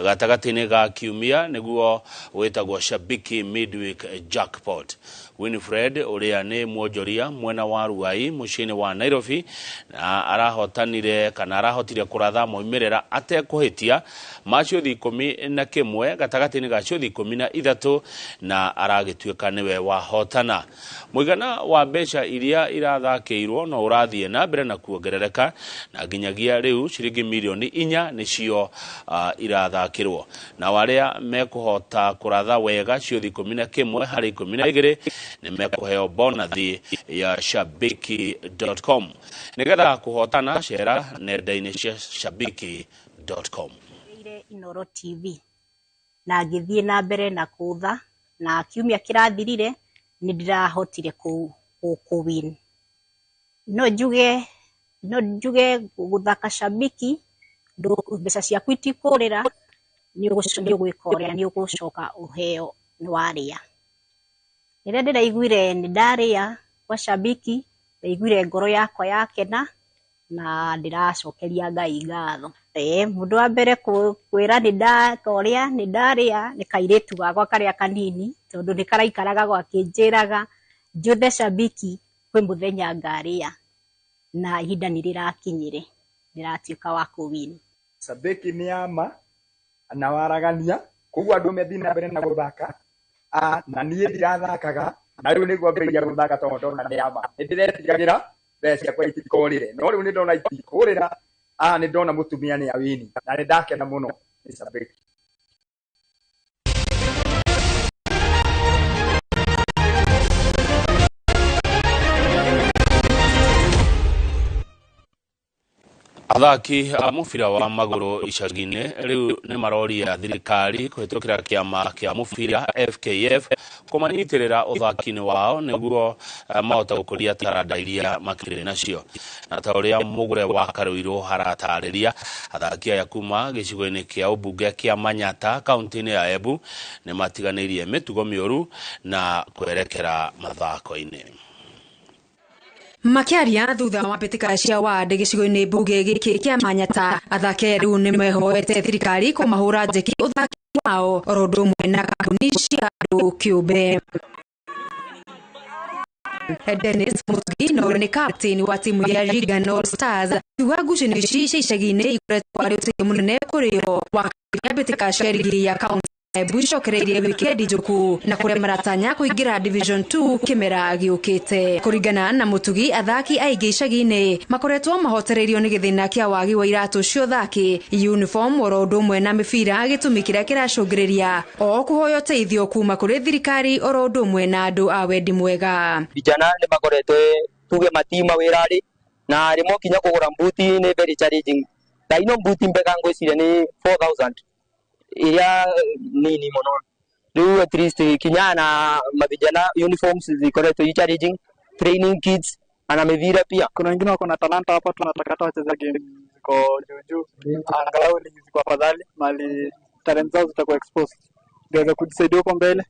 gatagati-ini ga kiumia niguo witagwo Shabiki Midweek Jackpot. Winfred uria ni mwonjoria mwena wa Ruai muciĩ-inĩ wa Nairobi na arahotanire kana arahotire kuratha moimĩrĩra atekũhĩtia ma ciũthi 11 gatagatĩ-inĩ ga ciũthi 13 na aragĩtuĩka nĩwe wahotana. Mũigana wa mbeca iria irathakĩirwo no ũrathiĩ na mbere na kuongerereka na nginyagia rĩu ciringi mirioni 4 nĩcio irathakĩrwo, na arĩa mekũhota kũratha wega ciũthi 11 harĩ 12 nĩ mekũheo bonathi ya shabiki.com. Nĩgetha kũhotana cera nenda-inĩ cia shabiki.com. Inoro TV na ngĩthiĩ na mbere na kũtha na kiumia kĩrathirire nĩ ndĩrahotire kũ win. No njuge gũthaka Shabiki mbeca ciaku itikũrĩra, nĩ ũgwĩka ũrĩa nĩ ũgũcoka ũheo nĩ warĩa. Rĩrĩa ndĩraiguire nĩ ndarĩa kwa Shabiki, ndaiguire ngoro yakwa yakena na ndĩracokeria Ngai ngatho. Mũndũ wa mbere kwĩra nĩ ndakorĩa nĩ ndarĩa nĩ kairĩtu gakwa karĩa kanini, tondũ nĩ karaikaraga gakĩnjĩraga njũthe Shabiki kwĩ mũthenya ngarĩa, na ihinda nĩ rĩrakinyire ndĩratuĩka wa kũwin. Shabiki nĩ ama na waragania, koguo andũ methiĩ na mbere na gũthaka, na niĩ ndirathakaga na rĩu nĩguo ambĩrĩria gũthaka tondũ ndona nĩ ama. Nĩ ndĩretigagĩra mbeca ciakwa itikorĩre, no rĩu nĩ ndona itikũrĩra, nĩ ndona mũtumia nĩ awini na nĩ ndakena mũno nĩ Shabiki. Athaki a mũbira wa magũrũ icagi-inĩ rĩu nĩ maroria thirikari kũhĩtũkĩra kĩama kĩa mũbira FKF kũmanyitĩrĩra ũthaki-inĩ wao nĩguo mahote gũkũria taranda iria makĩrĩ nacio. Na ta ũrĩa Mũgũre wa Karũirũ haratarĩria, athaki aya kuma gĩcigo-inĩ kĩa ũmbunge kĩa Manyata kaunti-inĩ ya Embu nĩ matiganĩirie mĩtugo mĩũru na kwerekera mathako-inĩ. Makiaria thutha wa mbĩtĩka cia ward gĩcigo-inĩ mbunge gĩkĩ kĩa Manyata, athaki rĩu nĩ mehoete thirikari kũmahũra njeki ũthaki wao oro ũndũ ũmwe na kambuni cia andũ kĩũmbe. Dennis Mutugi na ũrĩa nĩ kapteni wa timu ya Regan All Stars akiuga ngucanio ici cia icagi-inĩ ikoretwo arĩ ũteithio mũnene kũrĩ o wa mbĩtĩka cia rigi ya kaunti Embu icokereirie wikendi njũku na kũrĩa maratanya kũingĩra Division 2 kĩmera gĩũkĩte. Kũringana na Mũtugi, athaki aingĩ icagi-inĩ makoretwo mahotereirio nĩ gĩthĩna kĩa wagi wa iratũ cia ũthaki, uniform oro ũndũ ũmwe na mĩbira, gĩtũmi kĩrĩa kĩracũngĩrĩria o kũhoya ũteithio kuma kũrĩ thirikari oro ũndũ ũmwe na andũ a wendi mwega. Vijana nĩ makoretwo tuge matima wĩra-rĩ, na rĩmwe kinya kũgũra mbuti nĩ very challenging. Ta ino mbuti mbega ngwĩciria nĩ 4000 iria nini muno. Riu at least kinya na mavijana uniforms zikoretwo i challenging, training kids ana mivira pia. Kuna wengine wako na talanta hapa, tunataka hata wacheza game ziko juu juu, angalau ligi ziko afadhali, mali talent zao zitakuwa exposed, ndio kujisaidia huko mbele.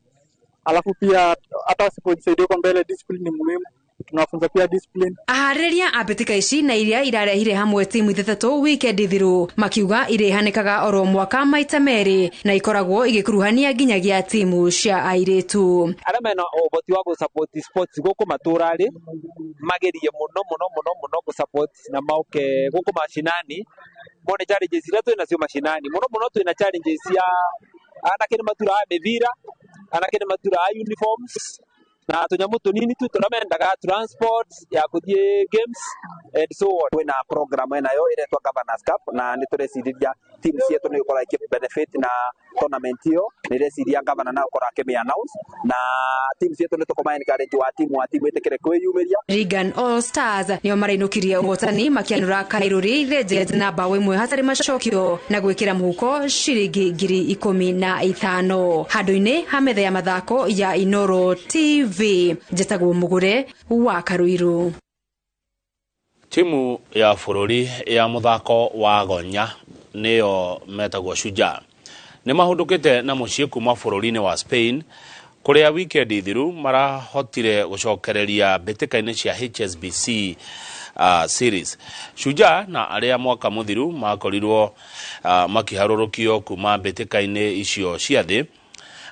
Alafu pia hata wasipojisaidia huko mbele, discipline ni muhimu, tunafunza pia discipline. Aharĩrĩria a mbĩtĩka ici na iria irarehire hamwe timu ithathatũ wikendi thiru makiuga irĩhanĩkaga oro mwaka maita merĩ na ikoragwo igĩkuruhania nginyagia timu cia airĩtu. Arĩa mena ũhoti wa gũ-support sports gũkũ matũra-rĩ magerie mũno mũno mũno mũno gũ-support na moke gũkũ mashinani mone challenges iria twĩ nacio mashinani. Mũno mũno twĩna challenges cia anake nĩ maturaga mĩbira, anake nĩ maturaga uniforms na tũnyamũ tũnini tu tũrĩa mendaga transport ya kũthiĩ games and so on. Kwĩna program ĩnayo ĩretwo Governors Cup na nĩ tũrecirĩria team cietũ nĩ gũkorwo ikĩ benefit na tournament ĩyo. Nĩ ndĩreciria governor no gũkorwo akĩmĩ announce na team cietũ nĩ tũkũma encourage wa team ĩtĩkĩre kwĩyumĩria. Regan All Stars nĩo marainũkirie ũhotani makĩanũra Kairũri Legends na mbaũ ĩmwe hatarĩ macokio na gwĩkĩra mũhuko ciringi 15,000. Handũ-inĩ ha metha ya mathako ya Inoro TV, njĩtagwo Mũgũre wa Karũirũ. Timu ya bũrũri ya mũthako wa gonya nĩyo metagwo Shujaa nĩ mahũndũkĩte na mũciĩ kuma bũrũri-inĩ wa Spain Kuria weekend thiru marahotire gucokereria mbĩtĩka-inĩ cia HSBC series. Shujaa na aria mwaka muthiru makorirwo makiharũrũkio kuma mbĩtĩka-inĩ icio cia thĩ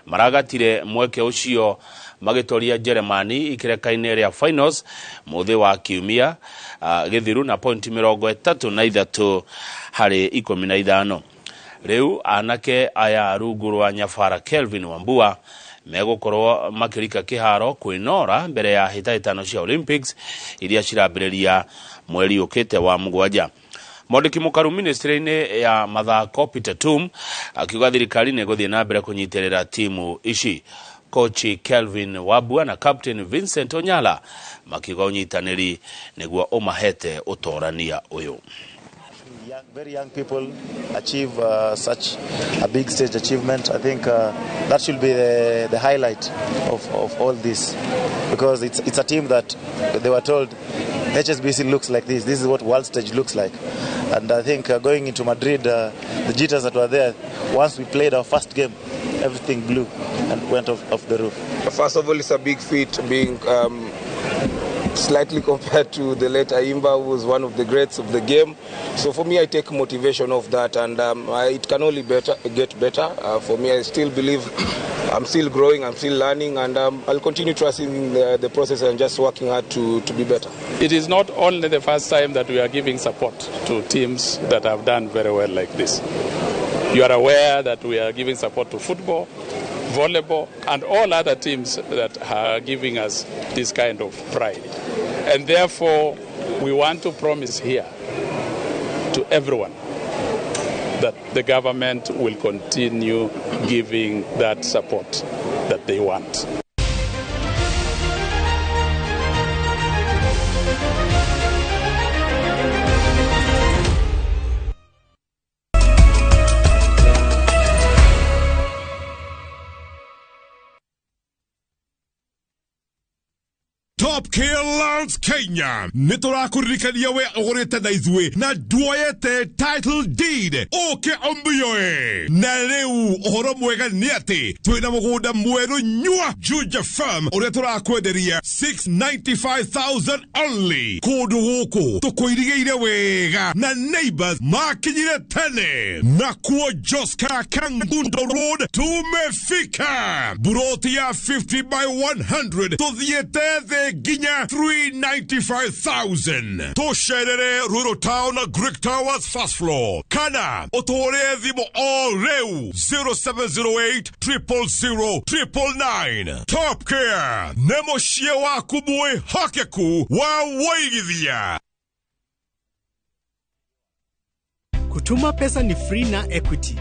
maragatire mweke ucio magitoria Jeremani ikireka-inĩ rĩa finals muthi wa kiumia githiru na pointi 33 harĩ 15. Riu anake aya rungu rwa Nyabara Kelvin Wambua megukorwo makirika kiharo kwinora mbere ya hĩtahĩtano cia Olympics iria cirambĩrĩria mweri ũkĩte wa mũgwanja. Mwandĩki mũkaru ministry-inĩ ya mathako Peter Tum akiuga thirikari nĩ ĩgũthiĩ na mbere kũnyitĩrĩra timu ici. Coach Kelvin Wambua na Captain Vincent Onyala makiuga ũnyitanĩri nĩguo ũmahete ũtorania ũyũ. Very young people achieve such a big stage achievement. I think that should be the highlight of all this, because it's a team that they were told HSBC looks like this. This is what world stage looks like. And I think going into Madrid, the jitters that were there, once we played our first game, everything blew and went off the roof. First of all, it's a big feat being slightly compared to the late Ayimba, who was one of the greats of the game. So for me, I take motivation off that, and it can only get better. For me, I still believe I'm still growing, I'm still learning, and I'll continue trusting the process and just working hard to be better. It is not only the first time that we are giving support to teams that have done very well like this. You are aware that we are giving support to football, volleyball, and all other teams that are giving us this kind of pride. And therefore, we want to promise here to everyone that the government will continue giving that support that they want. Top Care Lands Kenya nĩ tũrakũririkania we ũgũrĩte na ithuĩ na nduoyete title deed ũke ũmbiyoe. Na rĩu ũhoro mwega nĩ atĩ twĩna mũgũnda mwerũ nyua Juja Farm ũrĩa tũrakwenderia 695,000 only. Kũndũ gũkũ tũkũirigĩire wega na neighbors makinyire tene. Nakuo Joska Kangundo Road tumefika. Buroti ya 50 by 100 tũthiĩte thĩ nginya 395,000. Tũcerere Rural Town Greek Towers first floor. Kana ũtũhũrĩre thimũ o rĩu 0708 000 999. Top Care nĩ mũciĩ waku mwĩhokeku wa wũigithia. Kutuma pesa ni free na Equity.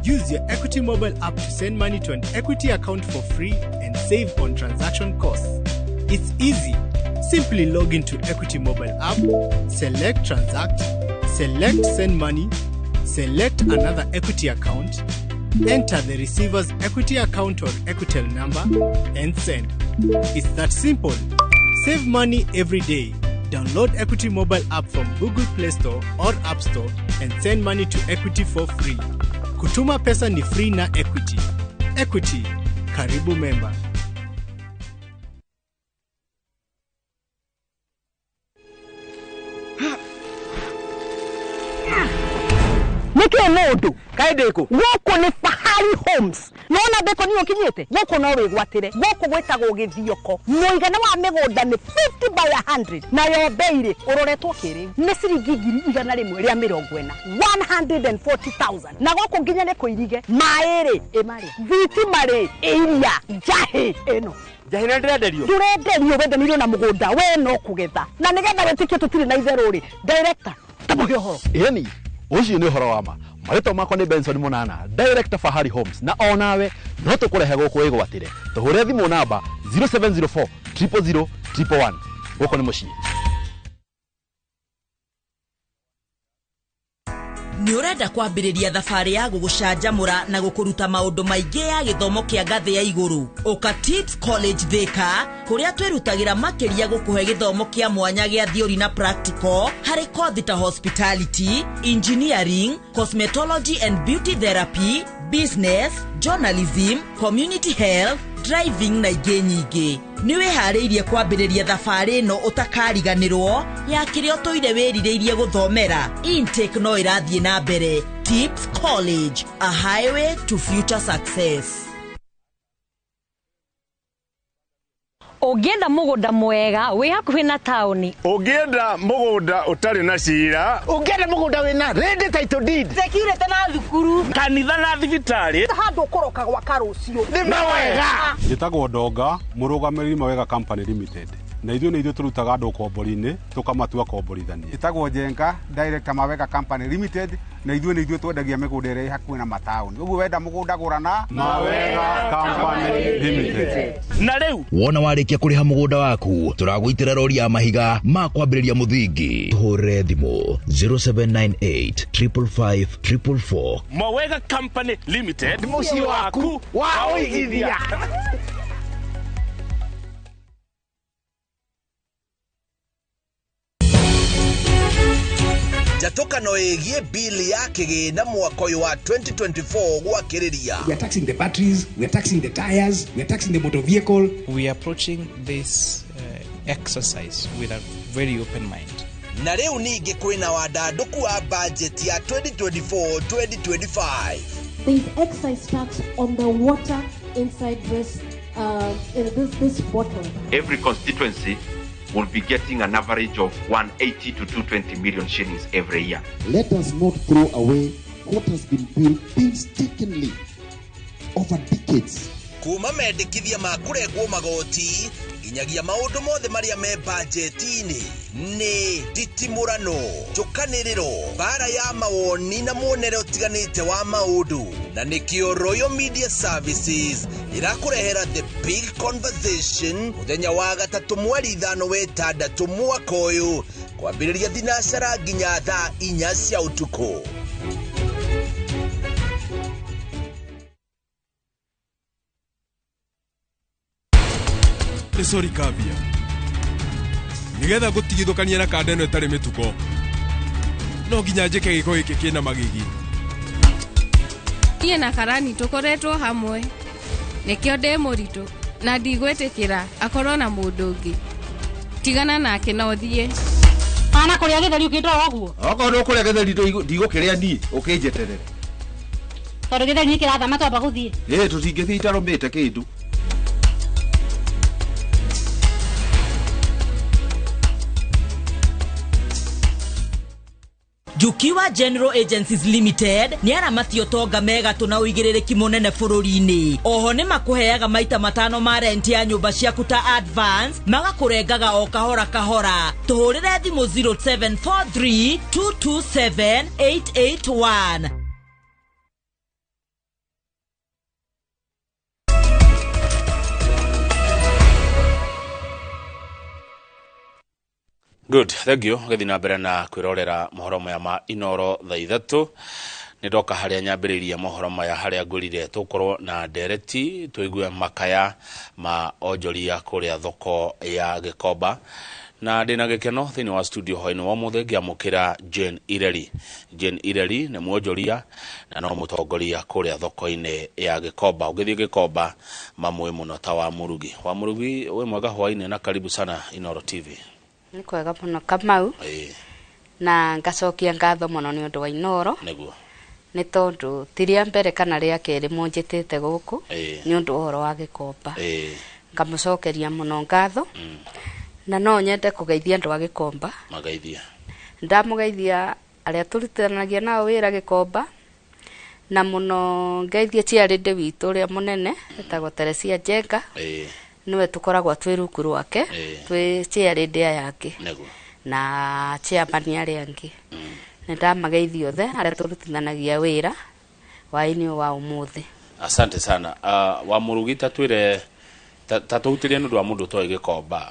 Use your Equity mobile app to send money to an Equity account for free and save on transaction costs. It's easy. Simply log into Equity mobile app, select Transact, select Send Money, select another Equity account, enter the receiver's Equity account or Equitel number, and send. It's that simple. Save money every day. Download Equity mobile app from Google Play Store or App Store and send money to Equity for free. Kutuma pesa ni free na Equity. Equity, karibu member. Nĩkĩ mũndũ kaĩ ndĩkũ gũkũ nĩ Fahari Homes nona ndĩkũ niĩ ũkinyĩte gũkũ no wĩgwatĩre gũkũ gwĩtagwo Gĩthioko mũigana wa mĩgũnda nĩ 50 by 100 nayo bei rĩ ũroretwo kĩrĩu nĩ ciringi 140,000 140,000 na gũkũ nginya nĩ kũirige maĩ rĩ ĩmarĩa thitima rĩ ĩiria njahĩ ĩno njahĩ nĩ ndĩrenderio ndũrenderio wendanĩirio na mũgũnda we no kũgetha na nĩgetha wĩtĩkie tũtirĩ na itherũ rĩ director tamũhe ũhoro. Ĩni ucio nĩ ũhoro wa ma. Marĩtwa makwa nĩ Benson Munana, director Fahari Homes, na onawe no tũkũrehe gũkũ wĩgwatĩre. Tũhũre thimũ namba 0704 000 111. Gũkũ nĩ mũciĩ. Nĩ ũrenda kwambĩrĩria thabarĩ ya gũgũcanjamũra na gũkũruta maũndũ maingĩ ya gĩthomo kĩa ngathĩ ya igũrũ. Ũka Tips College Thika, kũrĩa twĩrutagĩra makĩria gũkũhe gĩthomo kĩa mwanya gĩa theory na practical harĩ kothi ta hospitality, engineering, cosmetology and beauty therapy, business, journalism, community health, Driving na ingĩ nyingĩ. Nĩ wĩharĩirie kwambĩrĩria thabarĩ ĩno ũtakariganĩrwo ya kĩrĩa ũtũire wĩrirĩirie gũthomera? Intake no ĩrathiĩ na mbere. Tips College, a highway to future success. Ũngĩenda mũgũnda mwega wĩ hakuhĩ na taũni, Ũngĩenda mũgũnda ũtarĩ na cira, Ũngĩenda mũgũnda wĩna ready title deed, Security na thukuru, kanitha na thibitarĩ, handũ ũkũroka gwaka rũciũ. Nĩ mawega. Njĩtagwo Ndonga, mũrũgamĩrĩri Mawega Company Limited, na ithuĩ nĩ ithuĩ tũrutaga andũ ũkombori-inĩ tũkamatua komborithania. Njĩtagwo Njenga, director Mawega Company Limited, na ithuĩ nĩ ithuĩ twendagia mĩgũnda ĩrĩa ĩ hakuhĩ na mataũni. Ũguo wenda mũgũnda gũra na Mawega Company Limited. Na rĩu Wona warĩkia kũrĩha mũgũnda waku, tũragũitĩra rori ya mahiga ma kwambĩrĩria mũthingi. Tũhũrĩre thimũ 0798 555 444. Mawega Company Limited, Mũciĩ waku wa ũigithia. Njatũkano ĩgiĩ bili ya kĩgĩna mwaka ũyũ wa 2024 gwakĩrĩria. We are taxing the batteries, we are taxing the tires, we are taxing the motor vehicle. We are approaching this exercise with a very open mind. Na rĩu ningĩ kwĩna wandandũku wa bajeti ya 2024-2025. There is excise tax on the water inside this in this bottle. Every constituency will be getting an average of 180 to 220 million shillings every year. Let us not throw away what has been built painstakingly over decades. Kuma mendekithia ma kũrengwo magoti nginyagia maũndũ mothe marĩa me bajeti-inĩ nĩ nditimũrano, njũkanĩrĩro, mbara ya mawoni na muonere ũtiganĩte wa maũndũ. Na nĩkĩo Royal Media Services ĩrakũrehera The Big Conversation mũthenya wa gatatũ mweri 5 wetandatũ mwaka ũyũ, kwambĩrĩria thinacara nginya thaa 4 cia ũtukũ. Nĩ sorry Kavia, nĩgetha ngũtigithũkania na kanda ĩno ĩtarĩ mĩtugo, no nginya njĩke gĩko gĩkĩ kĩna magigi. Niĩ na Karani tũkoretwo hamwe, nĩkĩo ndĩ mũritũ na ndigwĩtĩkĩra akorwo na mũndũ ũngĩ. Tigana nake na ũthiĩ. Pana kũrĩa gĩtheri ũkĩndora ũguo? Okorwo nĩ ũkũrĩa gĩtheri ndigũkĩrĩa niĩ, ũkĩnjeterere. Tondũ gĩtheri nĩ kĩrathama twamba gũthiĩ. Ĩ tũtingĩthiĩ itarũmĩte kĩndũ. Jukiwa General Agencies Limited nĩ aramati ũtonga megatũ na ũigĩrĩrĩki mũnene bũrũri-inĩ. Oho nĩ makũheaga maita 5 ma rent ya nyũmba ciaku ta advance, magakũrengaga o kahora kahora. Tũhũrĩre thimũ 0743 227 881. Good, thank you. Gĩthiĩ na mbere na kwĩrorera mohoro maya ma Inoro thaa 3. Nĩ ndoka harĩa nyambĩrĩirie mohoro maya harĩa ngũrire tũkorwo na ndereti tũigue makaya ma onjoria kũrĩa thoko ya Gĩkomba. Na ndĩna gĩkeno thĩinĩ wa studio hwainĩ wa ũmũthĩ ngĩamũkĩra Jane Ireri. Jane Ireri nĩ mwonjoria na no mũtongoria kũrĩa thoko-inĩ ya Gĩkomba. Ũngĩthiĩ Gĩkomba mamũĩ mũno ta wa Mũrugi. Wa Mũrugi, wĩ mwega hwainĩ na karibu sana Inoro TV. Nĩ kwega mũno Kamau, na ngacokia ngatho mũno nĩ ũndũ wa Inoro. Nĩguo. Nĩ tondũ ti rĩa mbere kana rĩa kerĩ mũnjĩtĩte gũkũ nĩ ũndũ ũhoro wa Gĩkomba. Ngamũcokeria mũno ngatho. Na no nyende kũgeithia andũ a Gĩkomba. Mageithia. Ndamũgeithia arĩa tũrutithanagia nao wĩra Gĩkomba, na mũno ngeithie chairlady witũ ũrĩa mũnene etagwo Teresia Njenga. Nĩwe tũkoragwo twĩ rungu rwake, twĩ chairlady aya angĩ na chairman arĩa angĩ. Nĩ ndamageithia othe arĩa tũrutithanagia wĩra hwaĩ-inĩ wa ũmũthĩ. Asante sana. Wa Mũrugi, tatwĩre tatũhutĩrie nĩ ũndũ wa mũndũ ũtoĩ Gĩkomba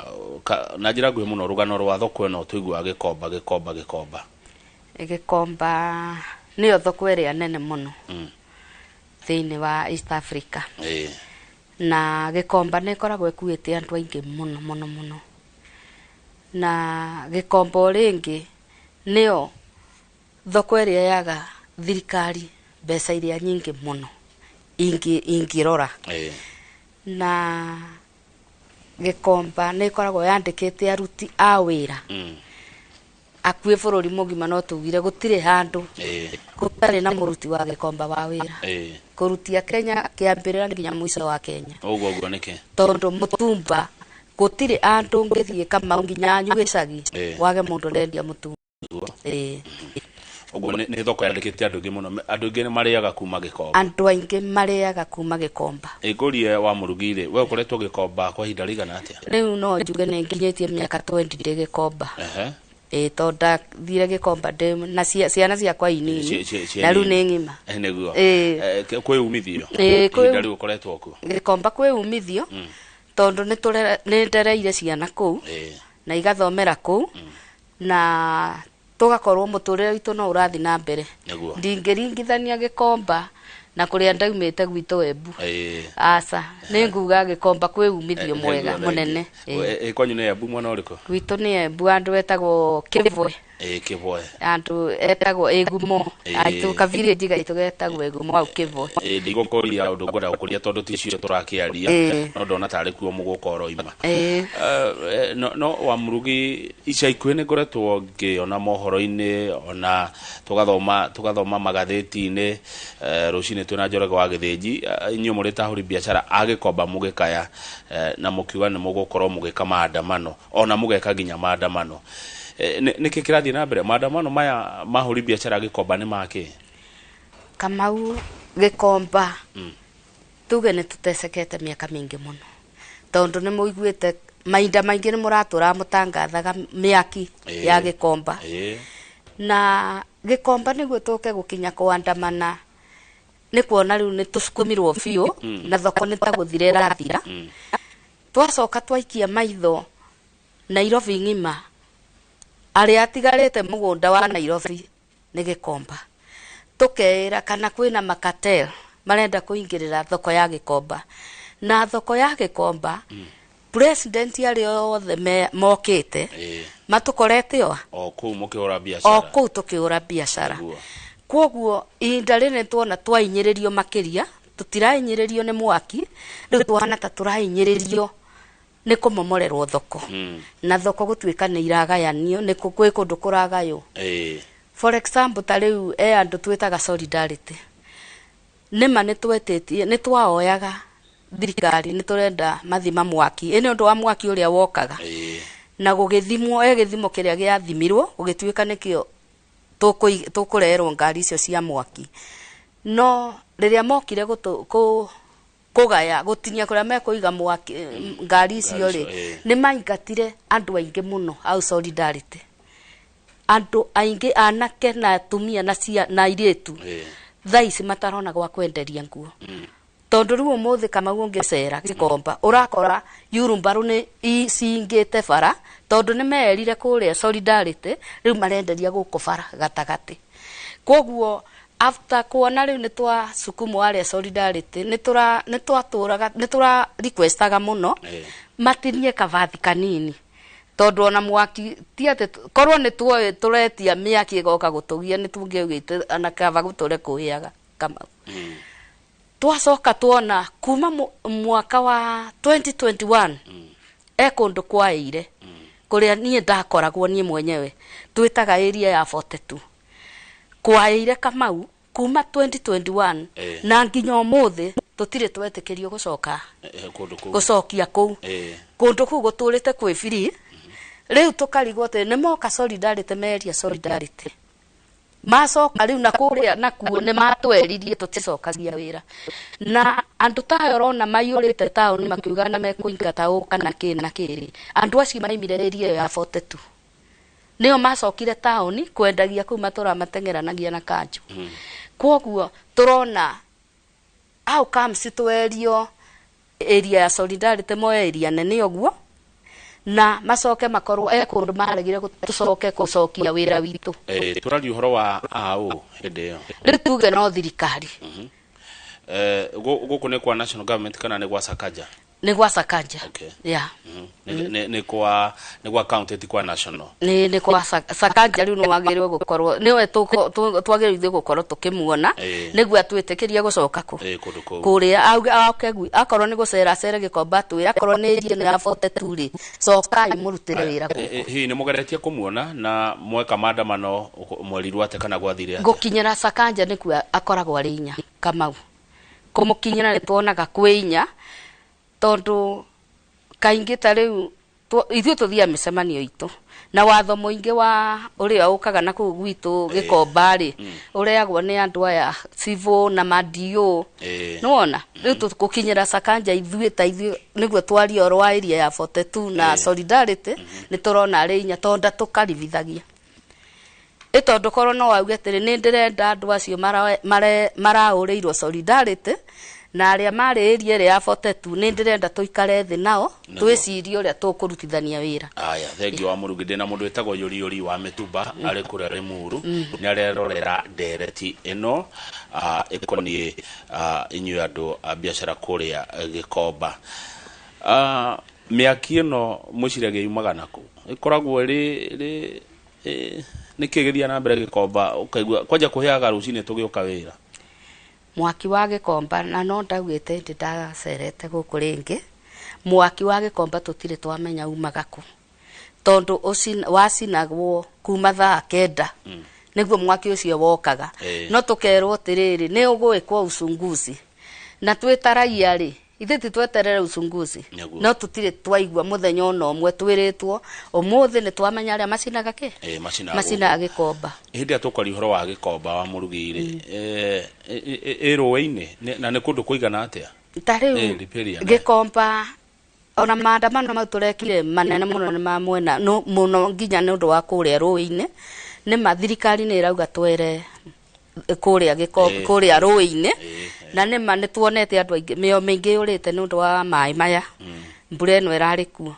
na njĩra nguhĩ mũno rũgano rwa thoko ĩno tũiguaga Gĩkomba Gĩkomba Gĩkomba. Gĩkomba nĩyo thoko ĩrĩa nene mũno thĩinĩ wa East Africa. Na Gĩkomba nĩ ĩkoragwo ĩkuĩte andũ aingĩ mũno mũno mũno. Na Gĩkomba o rĩngĩ nĩyo thoko ĩrĩa yaga thirikari mbeca iria nyingĩ mũno ingĩrora. Na Gikomba nĩ ĩkoragwo yandĩkĩte aruti a wĩra akuĩ bũrũri mũgima, no tugire gũtirĩ handũ gũtarĩ na mũruti wa Gikomba wa wĩra kũrutia Kenya kĩambĩrĩra nginya mũico wa Kenya. Ũguo ũguo nĩkĩ? Tondũ mũtumba gũtirĩ andũ ũngĩthiĩ Kamau nginya anyu gĩcagi wage mũndũ ũrendia mũtumba. Ũguo nĩ thoko yandĩkĩte andũ aingĩ mũno, andũ aingĩ nĩ marĩaga kuma Gikomba. Andũ aingĩ marĩaga kuma Gikomba. Ngũrie wa Mũrugi rĩ, we ũkoretwo Gikomba kwa ihinda rĩigana atĩa? Rĩu no njuge nĩ nginyĩtie mĩaka 20 ndĩ Gikomba. Tondũ ndathire Gikomba ndĩ na ciana ciakwa inini na rĩu nĩ ng'ima. Nĩguo. Kwĩ umithio ihinda rĩu ũkoretwo kuo? Gikomba kwĩ umithio tondũ nĩ ndereire ciana kũu na igathomera kũu na tũgakorwo mũtũrĩre witũ no ũrathiĩ na mbere. Ndingĩringithania Gikomba na kũrĩa ndaumĩte gwitũ Embu. Aca, nĩ nguga Gikomba kwĩ umithio mwega mũnene. Kwanyu nĩ Embu mwena ũrĩkũ? Gwitũ nĩ Embu, andũ etagwo Kĩbwe. Kĩbwe. Andũ etagwo Ĩgumo. Aitũ ka village gaitũ getagwo Ĩgumo hau Kĩbwe. Ndigũkũria ũndũ ngwenda gũkũria tondũ ti cio tũrakĩaria, no ndona tarĩ kuo mũgũka ũroima. No wa Mũrugi, ica ikuhĩ nĩ ngoretwo ngĩona mohoro-inĩ ona tũgathoma magathĩti-inĩ, rũcinĩ twĩna Njoroge wa Gĩthĩnji, inyuĩ mũrĩ ta ahũri biacara a Gikomba mũgĩkaya na mũkiuga nĩ mũgũkorwo mũgĩka maandamano ona mũgeka nginya maandamano. Nĩkĩ kĩrathiĩ na mbere? Maandamano maya ma ahũri biacara Gikomba nĩ makĩ? Kamau, Gikomba tuge nĩ tũtecekete mĩaka mĩingĩ mũno tondũ nĩ mũiguĩte mahinda maingĩ nĩ mũratũra mũtangathaga mĩaki ya Gikomba. Na Gikomba nĩguo tũke gũkinya kũandamana nĩ kuona rĩu nĩ tũsukumirwo biũ na thoko nĩ ta gũthira ĩrathira. Twacoka twaikia maitho Nairobi ng'ima, arĩa atigarĩte mũgũnda wa Nairobi nĩ Gikomba. Tũkeĩra kana kwĩna makatel marenda kũingĩrĩra thoko ya Gikomba. Na thoko ya Gikomba president arĩa othe mokĩte matũkorete o kũu mũkĩhũra biacara, o kũu tũkĩhũra biacara. Kwoguo ihinda rĩrĩ tuona twainyĩrĩrio makĩria, tũtirainyĩrĩrio nĩ mwaki, rĩu twana ta tũrainyĩrĩrio nĩ kũmomorerwo thoko. Na thoko gũtuĩka nĩ iragayanio, nĩ kwĩ kũndũ kũragaywo. For example, ta rĩu andũ twĩtaga solidarity. Nĩma nĩ twetĩtie, nĩ twaoyaga thirikari nĩ tũrenda mathima mwaki. Ĩ nĩ ũndũ wa mwaki ũrĩa wokaga. Na gũgĩthimwo, gĩthimo kĩrĩa gĩathimirwo, gũgĩtuĩka nĩkĩo tũkũrerwo ngari icio cia mwaki. No rĩrĩa mokire kũgaya, gũtinia kũrĩa mekũiga mwaki ngari icio rĩ, nĩ maingatire andũ aingĩ mũno au solidarity. Andũ aingĩ anake na atumia na airĩtu thaa ici matarona gwa kwenderia nguo. Tondũ rĩu ũmũthĩ Kamau ũngĩcera Gikomba ũrakora yurumbarũ nĩ cingĩte bara tondũ nĩ merire kũrĩa solidarity rĩu marenderia gũkũ bara gatagatĩ. Kwoguo after kuona rĩu nĩ twasukumwo arĩa solidarity nĩ twatũraga nĩ tũra requestaga mũno matinie kabathi kanini tondũ ona mwaki ti atĩ korwo nĩ tuoĩ tũretia mĩaki ĩgoka gũtũgia nĩ tũngĩaugĩte ona kaba gũtũre kũhĩaga Kamau. Twacoka tuona kuma mwaka wa 2021 kũndũ kwaĩire kũrĩa niĩ ndakoragwo niĩ mwenyewe twĩtaga area ya 42 kwaĩire Kamau kuma 2021 na nginya ũmũthĩ tũtirĩ twetĩkĩrio gũcoka gũcokia kũu kũndũ kũu gũtũrĩte kwĩ free. Rĩu tũkarigwo atĩ nĩ moka solidarity meria solidarity macoka rĩu na kũrĩa nakuo nĩ matweririe tũticokagia wĩra. Na andũ ta aya ũrona maiyũrĩte taũni makiuga na mekũingata ũ kana kĩ na kĩrĩ, andũ acio maimire area ĩyo ya 42 nĩo macokire taũni kwendagia kũu matũra mateng'eranagia na kanjũ. Kwoguo tũrona how comes twerio area ya solidarity moe area nene ũguo na macoke makorwo kũndũ maregire tũcoke gũcokia wĩra witũ. Tũraria ũhoro wa AO hĩndĩ ĩyo. Rĩu tuge no thirikari. Gũkũ nĩ kwa national government kana nĩ gwa Sakaja? Nĩ gwa Sakaja. Okay. Yeah. Nĩ kwa county, ti kwa national? Nĩ kwa Sakaja. Rĩu nĩ wagĩrĩirwo gũkorwo nĩwe twagĩrĩirwo ithuĩ gũkorwo tũkĩmuona nĩguo atwĩtĩkĩrie gũcoka kũ Kũndũ kũu. Kũrĩa auge oke akorwo nĩ gũcera cere Gĩkomba, twĩre akorwo nĩ area ĩno ya 42 rĩ, cokai mũrutĩre wĩra gũkũ. Hihi nĩ mũgeretie kũmuona na mweka maandamano, mwerirwo atĩa kana gwathire atĩa? Gũkinyĩra Sakaja nĩkuo akoragwo arĩ inya Kamau. Kũmũkinyĩra nĩ tuonaga kwĩ inya, tondũ kaingĩ ta rĩu ithuĩ tũthiaga mĩcemanio itũ na watho mũingĩ wa ũrĩa ũkaga na kũu gwitũ Gĩkomba rĩ, ũrehagwo nĩ andũ aya civil na madio. Nĩwona rĩu gũkinyĩra Sakaja ithuĩ ta ithuĩ nĩguo twarie ũhoro wa area ya 42 na solidarity, nĩ tũrona arĩ inya tondũ ndatũkaribithagia ĩ, tondũ korwo no auge atĩrĩ, nĩ ndĩrenda andũ acio maraũrĩirwo solidarity na arĩa marĩ area ĩrĩa ya 42, nĩ ndĩrenda tũikare thĩ nao, twĩcirie ũrĩa tũkũrutithania wĩra. Aya, thengiũ wa Mũrugi. Ndĩna mũndũ wĩtagwo Yũriyũri wa Mĩtumba arĩ kũrĩa Limuru, nĩ arerorera ndereti ĩno ĩkoniĩ inyuĩ andũ a biacara kũrĩa Gĩkomba. Mĩaki ĩno mwĩciragia yumaga nakũ? Ĩkoragwo ĩrĩ nĩkĩ gĩthiaga na mbere Gĩkomba ũkaigua kwanja kũhĩaga rũcinĩ tũgĩũka wĩra? Mwaki wa Gĩkomba, na no ndaugĩte ndĩ ndacerete gũkũ rĩngĩ, mwaki wa Gĩkomba tũtirĩ twamenya umaga kũ, tondũ wacinagwo kuma thaa 9 nĩguo mwaki ũcio wokaga. No tũkerwo atĩrĩrĩ, nĩ ũgwĩkwo uchunguzi, na twĩ ta raia rĩ, ithuĩ ti tweterere uchunguzi. No tũtirĩ twaigua mũthenya ona ũmwe twĩrĩtwo ũmũthĩ nĩ twamenya arĩa macinaga kĩ. Macinaga macinaga Gĩkomba. Hĩndĩ ĩrĩa tũkwaria ũhoro wa Gĩkomba wa Mũrugi rĩ, ĩ rũĩ-inĩ na nĩ kũndũ kũigana atĩa? Ta rĩu Riparian. Gĩkomba ona maandamano mau tũrekire manene mũno nĩ ma mwena no, mũno nginya nĩ ũndũ wa kũrĩa rũĩ-inĩ. Nĩ ma thirikari nĩ ĩrauga twere kũrĩa gĩko kũrĩa rũĩ-inĩ, na nĩ ma nĩ tuonete andũ aingĩ mĩoyo mĩingĩ yũrĩte nĩ ũndũ wa maĩ maya, mbura ĩno ĩrarĩ kuo.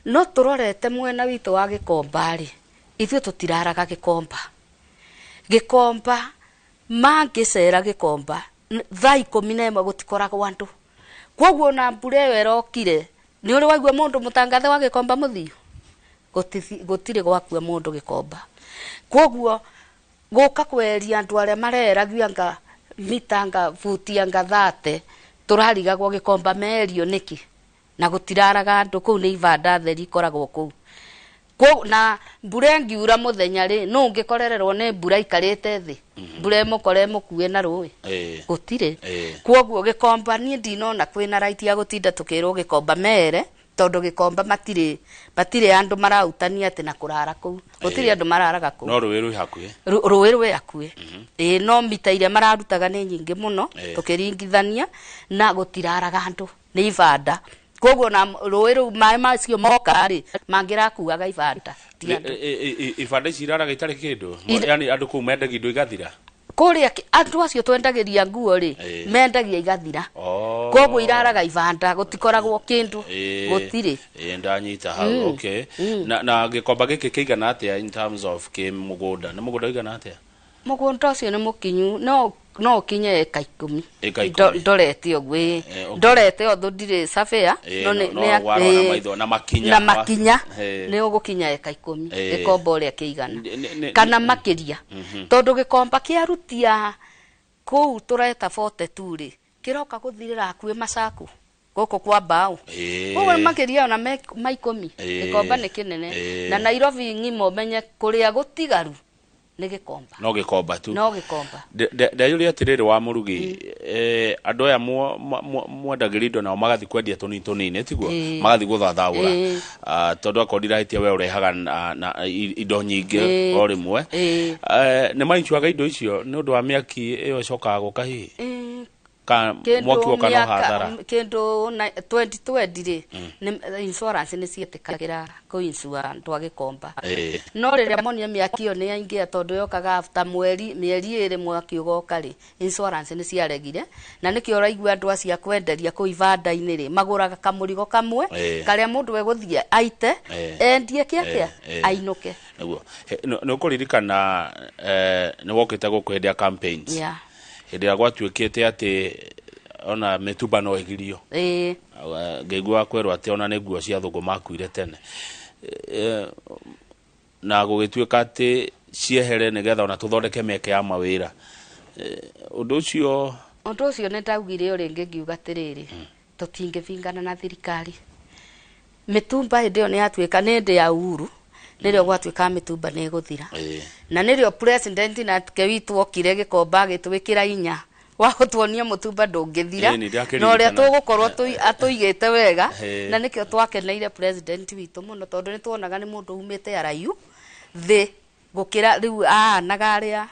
No tũrorete mwena witũ wa Gĩkomba rĩ, ithuĩ tũtiraraga Gĩkomba. Gĩkomba mangĩcera Gĩkomba thaa 11 gũtikoragwo andũ, koguo ona mbura ĩyo ĩrokire, nĩ ũrĩ waigua mũndũ mũtangathe wa Gĩkomba mũthiu? Gũtirĩ gwakua mũndũ Gĩkomba. Koguo gũka kweria andũ arĩa mareragio anga mita anga buti anga 30, tũrarigagwo Gĩkomba merio nĩkĩ na gũtiraraga andũ kũu, nĩ ibanda theri ikoragwo kũu. Na mbura ĩngiura mũthenya rĩ, nũ ũngĩkorererwo nĩ mbura ikarĩte thĩ, mbura ĩmũkore ĩmũkue na rũĩ? Gũtirĩ. Koguo Gĩkomba niĩ ndinona kwĩna right ya gũtinda tũkĩrwo Gĩkomba mere, tondũ Gĩkomba matirĩ andũ marautania atĩ na kũrara kũu gũtirĩ andũ mararaga kũu. No rũĩ rwĩ hakuhĩ. Rũĩ rwĩ hakuhĩ, ĩĩ, no mita iria mararutaga nĩ nyingĩ mũno tũkĩringithania na gũtiraraga andũ, nĩ ibanda. Koguo na rũĩ rũu maĩ macio moka rĩ, mangĩrakuaga ibanda, ti andũ. Ibanda ici iraraga itarĩ kĩndũ? Yani andũ kũu mendagia indo igathira? Kũrĩa andũ acio twendagĩria nguo rĩ, mendagia igathira. Koguo iraraga ibanda, gũtikoragwo kĩndũ. Gũtirĩ. Ĩĩ, ndanyita hau. Okay. Na Gĩkomba gĩkĩ kĩigana atĩa in terms of kĩ mũgũnda? Nĩ mũgũnda ũigana atĩa? Mũgũnda ũcio nĩ mũkinyu, no ũkinye eka 10. Ĩka 10. Ndorete ũguo, ĩĩ. Okay. Ndorete ũthũ, ndirĩ surveyor, no no warora na maitho na makinya. Na makinya nĩ ũgũkinya eka 10. Gĩkomba ũrĩa kĩigana kana makĩria, tondũ Gĩkomba kĩarutia kũu tũreta 42 rĩ, kĩroka gũthirĩra hakuhĩ Macaku gũkũ kwa mbaũ. Koguo makĩria ona ma 10. Gĩkomba nĩ kĩnene. Na Nairobi ng'ima ũmenye kũrĩa gũtigaru nĩ Gĩkomba. No Gĩkomba tu. No Gĩkomba. Ndeyũria atĩrĩrĩ wa Mũrugi, andũ aya mwendagĩria indo nao magathiĩ kwendia tũnini tũnini, tiguo? Magathiĩ gũthathaũra. Ah, tondũ akorwo ndirahĩtia, we ũrehaga na indo nyingĩ o rĩmwe. Nĩ maincuaga indo icio nĩ ũndũ wa mĩaki ĩyo ĩcokaga gũka hihi? Ka Kĩndũ mwaki woka no hathara. Kĩndũ na 2020 rĩ, insurance nĩ ciĩtĩkagĩra kũ-insure andũ a Gĩkomba. No rĩrĩa monire mĩaki ĩyo nĩ yaingĩra, tondũ yokaga after mweri, mĩeri 2 mwaki ũgoka rĩ, insurance nĩ ciaregire, na nĩkĩo ũraigua andũ acio a kwenderia kũu ibanda-inĩ rĩ, magũraga kamũrigo kamwe karĩa mũndũ egũthiĩ aite, endie kĩatĩa, ainũke. Nĩguo. Nĩ ũkũririkana nĩ wokĩte gũkũ hĩndĩ ya campaigns, hĩndĩ ĩrĩa gwatuĩkĩte atĩ Ona mĩtumba no ĩgirio. Ĩĩ. Ngĩigua kwĩrwo atĩ ona nĩ nguo cia thũngũ makuire tene. Na gũgĩtuĩka atĩ ciehere nĩgetha ona tũthondeke mĩeke ya mawĩra. Ũndũ ũcio Ũndũ ũcio nĩ ndaugire o rĩngĩ ngiuga atĩrĩrĩ, tũtingĩbingana na thirikari. Mĩtumba hĩndĩ ĩyo nĩ yatuĩka nĩ hĩndĩ ya Uhuru, nĩrĩo gwatuĩka mĩtumba nĩ ĩgũthira. Na nĩrĩo president nake witũ okire Gĩkomba agĩtwĩkĩra inya wa gũtuonia mũtumba ndũngĩthira, Ĩĩ, nĩ ndakĩririkana. na ũrĩa tũgũkorwo atũigĩte wega. Ĩĩ. Na nĩkĩo twakeneire president witũ mũno, tondũ nĩ tuonaga nĩ mũndũ umĩte araihu thĩ gũkĩra rĩu ahanaga arĩa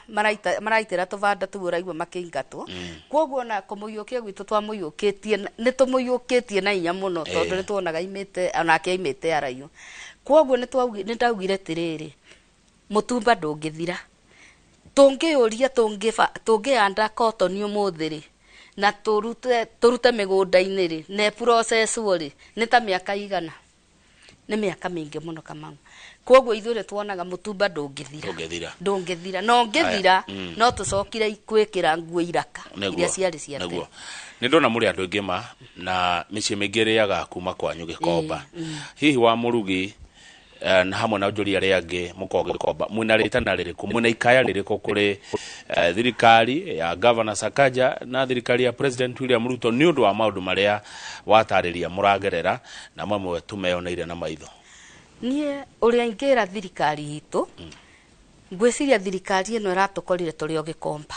maraitĩra tũbanda tũu ũraigua makĩingatwo. Koguo ona kũmũiyũkia gwitũ twamũiyũkĩtie, nĩ tũmũiyũkĩtie na hinya mũno, tondũ nĩ tuonaga aimĩte, onake aimĩte araihu. Koguo nĩ ndaugire atĩrĩrĩ, mũtumba ndũngĩthira. Tũngĩũria tũngĩhanda cotton ũmũthĩ rĩ, na tũrute mĩgũnda-inĩ rĩ, na ĩprocesswo rĩ, nĩ ta mĩaka igana? Nĩ mĩaka mĩingĩ mũno, Kamau. Koguo ithuĩ nĩ tuonaga mũtumba ndũngĩthira. Ndũngĩthira. Ndũngĩthira. Na ũngĩthira, Aya, no tũcokire gwĩkĩra nguo iraka Nĩguo. iria ciarĩ cia tene. Nĩguo. Nĩ ndona mũrĩ andũ aingĩ ma na mĩciĩ mĩingĩ ĩrĩaga kuma kwanyu Gĩkomba. Hihi wa mũrugi na hamwe na onjoria arĩa angĩ mũkoragwo Gĩkomba, mwĩna rĩtana rĩrĩkũ, mwĩna ikaya rĩrĩkũ kũrĩ thirikari ya Governor Sakaja na thirikari ya President William Ruto nĩ ũndũ wa maũndũ marĩa watarĩria mũragerera na mamwe tũmeyoneire na maitho? Niĩ ũrĩa ingĩra thirikari itũ, ngwĩciria thirikari ĩno ĩratũkorire tũrĩ o Gĩkomba,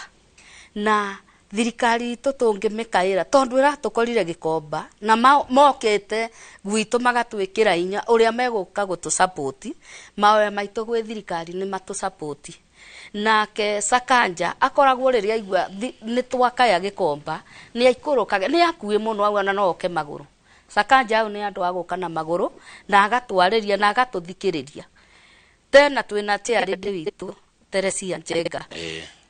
na thirikari itũ tũngĩmĩkaĩra tondũ ĩratũkorire Gĩkomba na mokĩte gwitũ magatwĩkĩra hinya ũrĩa megũka gũtũ support. Mahoya maitũ gwĩ thirikari nĩ matũ support. Nake Sakanja akoragwo rĩrĩa aigua nĩ twakaya Gĩkomba nĩ aikũrũkaga, nĩ akuĩ mũno au, ona no oke magũrũ. Sakanja au nĩ andũ agũka na magũrũ na agatwarĩria na agatũthikĩrĩria. Tena twĩna chairlady witũ Teresia Njenga,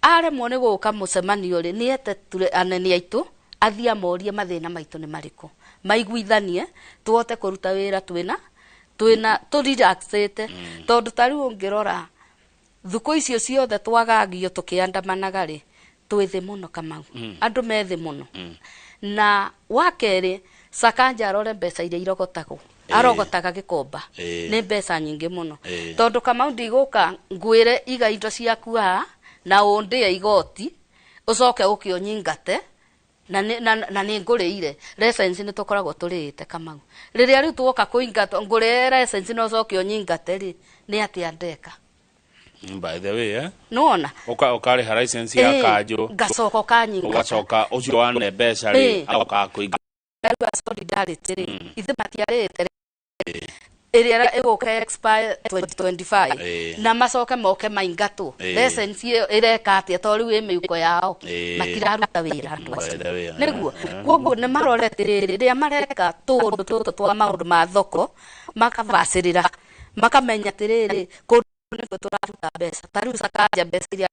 aremwo nĩ gũka mũcemanio rĩ, nĩ ete anene aitũ athiĩ amorie mathĩna maitũ nĩ marĩkũ, maiguithanie tũhote kũruta wĩra twĩna tũrelaxĩte. Tondũ ta rĩu ũngĩrora thukũ icio ciothe twagagio tũkĩandamanaga rĩ, twĩ thĩ mũno, Kamau. Andũ me thĩ mũno. Na wa kerĩ, Sakanja arore mbeca iria irogotagwo, arogotaga Gĩkomba, nĩ mbeca nyingĩ mũno. Tondũ Kamau, ndigũka ngwĩre iga indo ciaku haha na ũndĩe igoti ũcoke ũke ũnyingate na nĩ ngũrĩire license, nĩ tũkoragwo tũrĩĩte, Kamau. Rĩrĩa rĩu tuoka kũingatwo, ngũrĩe license na ũcoke ũnyingate rĩ, nĩ atĩa ndeka? By the way, Nĩwona? Ũkarĩha license ya kanjũ, ngacoka ũkanyingata, ũgacoka ũcio wane mbeca rĩ, agoka kũinga. Rĩu a solidarity rĩ, ithe matiarĩte ĩrĩa ĩgũka expire 2025, na macoke moke maingatwo. License ĩyo ĩreka atĩa? To rĩu ĩ mĩhuko yao, matiraruta wĩra andũ By acio. the way, Nĩguo koguo nĩ marorete rĩrĩ rĩrĩa mareka tũũndũ tũtũ twa maũndũ ma thoko, makabacĩrĩra makamenya atĩrĩrĩ, kũndũ nĩkuo tũraruta mbeca. Ta rĩu Sakanja, mbeca iria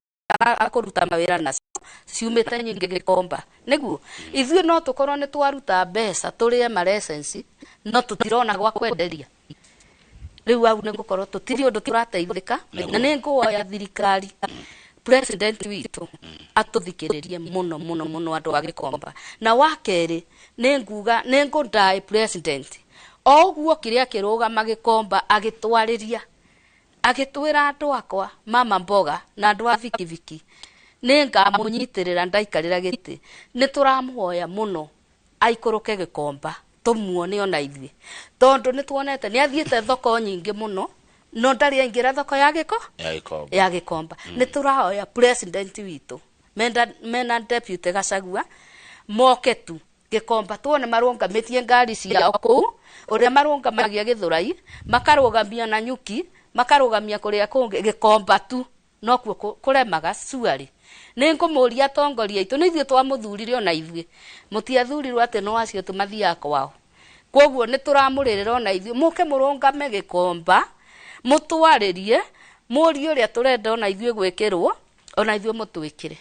akũruta mawĩra nacio ciumĩte nyingĩ Gĩkomba. Nĩguo ithuĩ no tũkorwo nĩ twaruta mbeca tũrĩe marecenci, no tũtirona gwa kwenderia. Rĩu hau nĩ gũkorwo tũtirĩ ũndũ tũrateithĩka. Na nĩ ngũhoya thirikari, president witũ atũthikĩrĩrie mũno mũno mũno andũ a Gĩkomba. Na wa kerĩ, nĩ nguga nĩ ngũndaĩ president o ũguo kĩrĩa kĩrũgama Gĩkomba agĩtwarĩria, agĩtwĩra andũ akwa mama mboga na andũ a bikibiki nĩ ngamũnyitĩrĩra ndaikarĩra gĩtĩ. Nĩ tũramũhoya mũno aikũrũke Gĩkomba tũmuone ona ithuĩ, tondũ nĩ tuonete nĩ athiĩte thoko nyingĩ mũno no ndarĩ aingĩra thoko ya Gĩko Ya Gĩkomba. Ya Gĩkomba. Nĩ tũrahoya president witũ mena deputy Gachagua moke tu Gĩkomba tuone marũngamĩtie ngari ciao kũu ũrĩa marũngamagia Gĩthũrai, makarũgamia na nyuki, makarũgamia kũrĩa kũngĩ. Gĩkomba tu nokuo kũremaga cuarĩ. Nĩ ngũmũria atongoria aitũ, nĩ ithuĩ twamũthurire, ona ithuĩ mũtiathurirwo atĩ no acio tu mathiaga kwao. Koguo nĩ tũramũrĩrĩra ona ithuĩ mũke mũrũngame Gĩkomba, mũtwarĩrie, mũrie ũrĩa tũrenda ona ithuĩ gwĩkĩrwo, ona ithuĩ mũtwĩkĩre,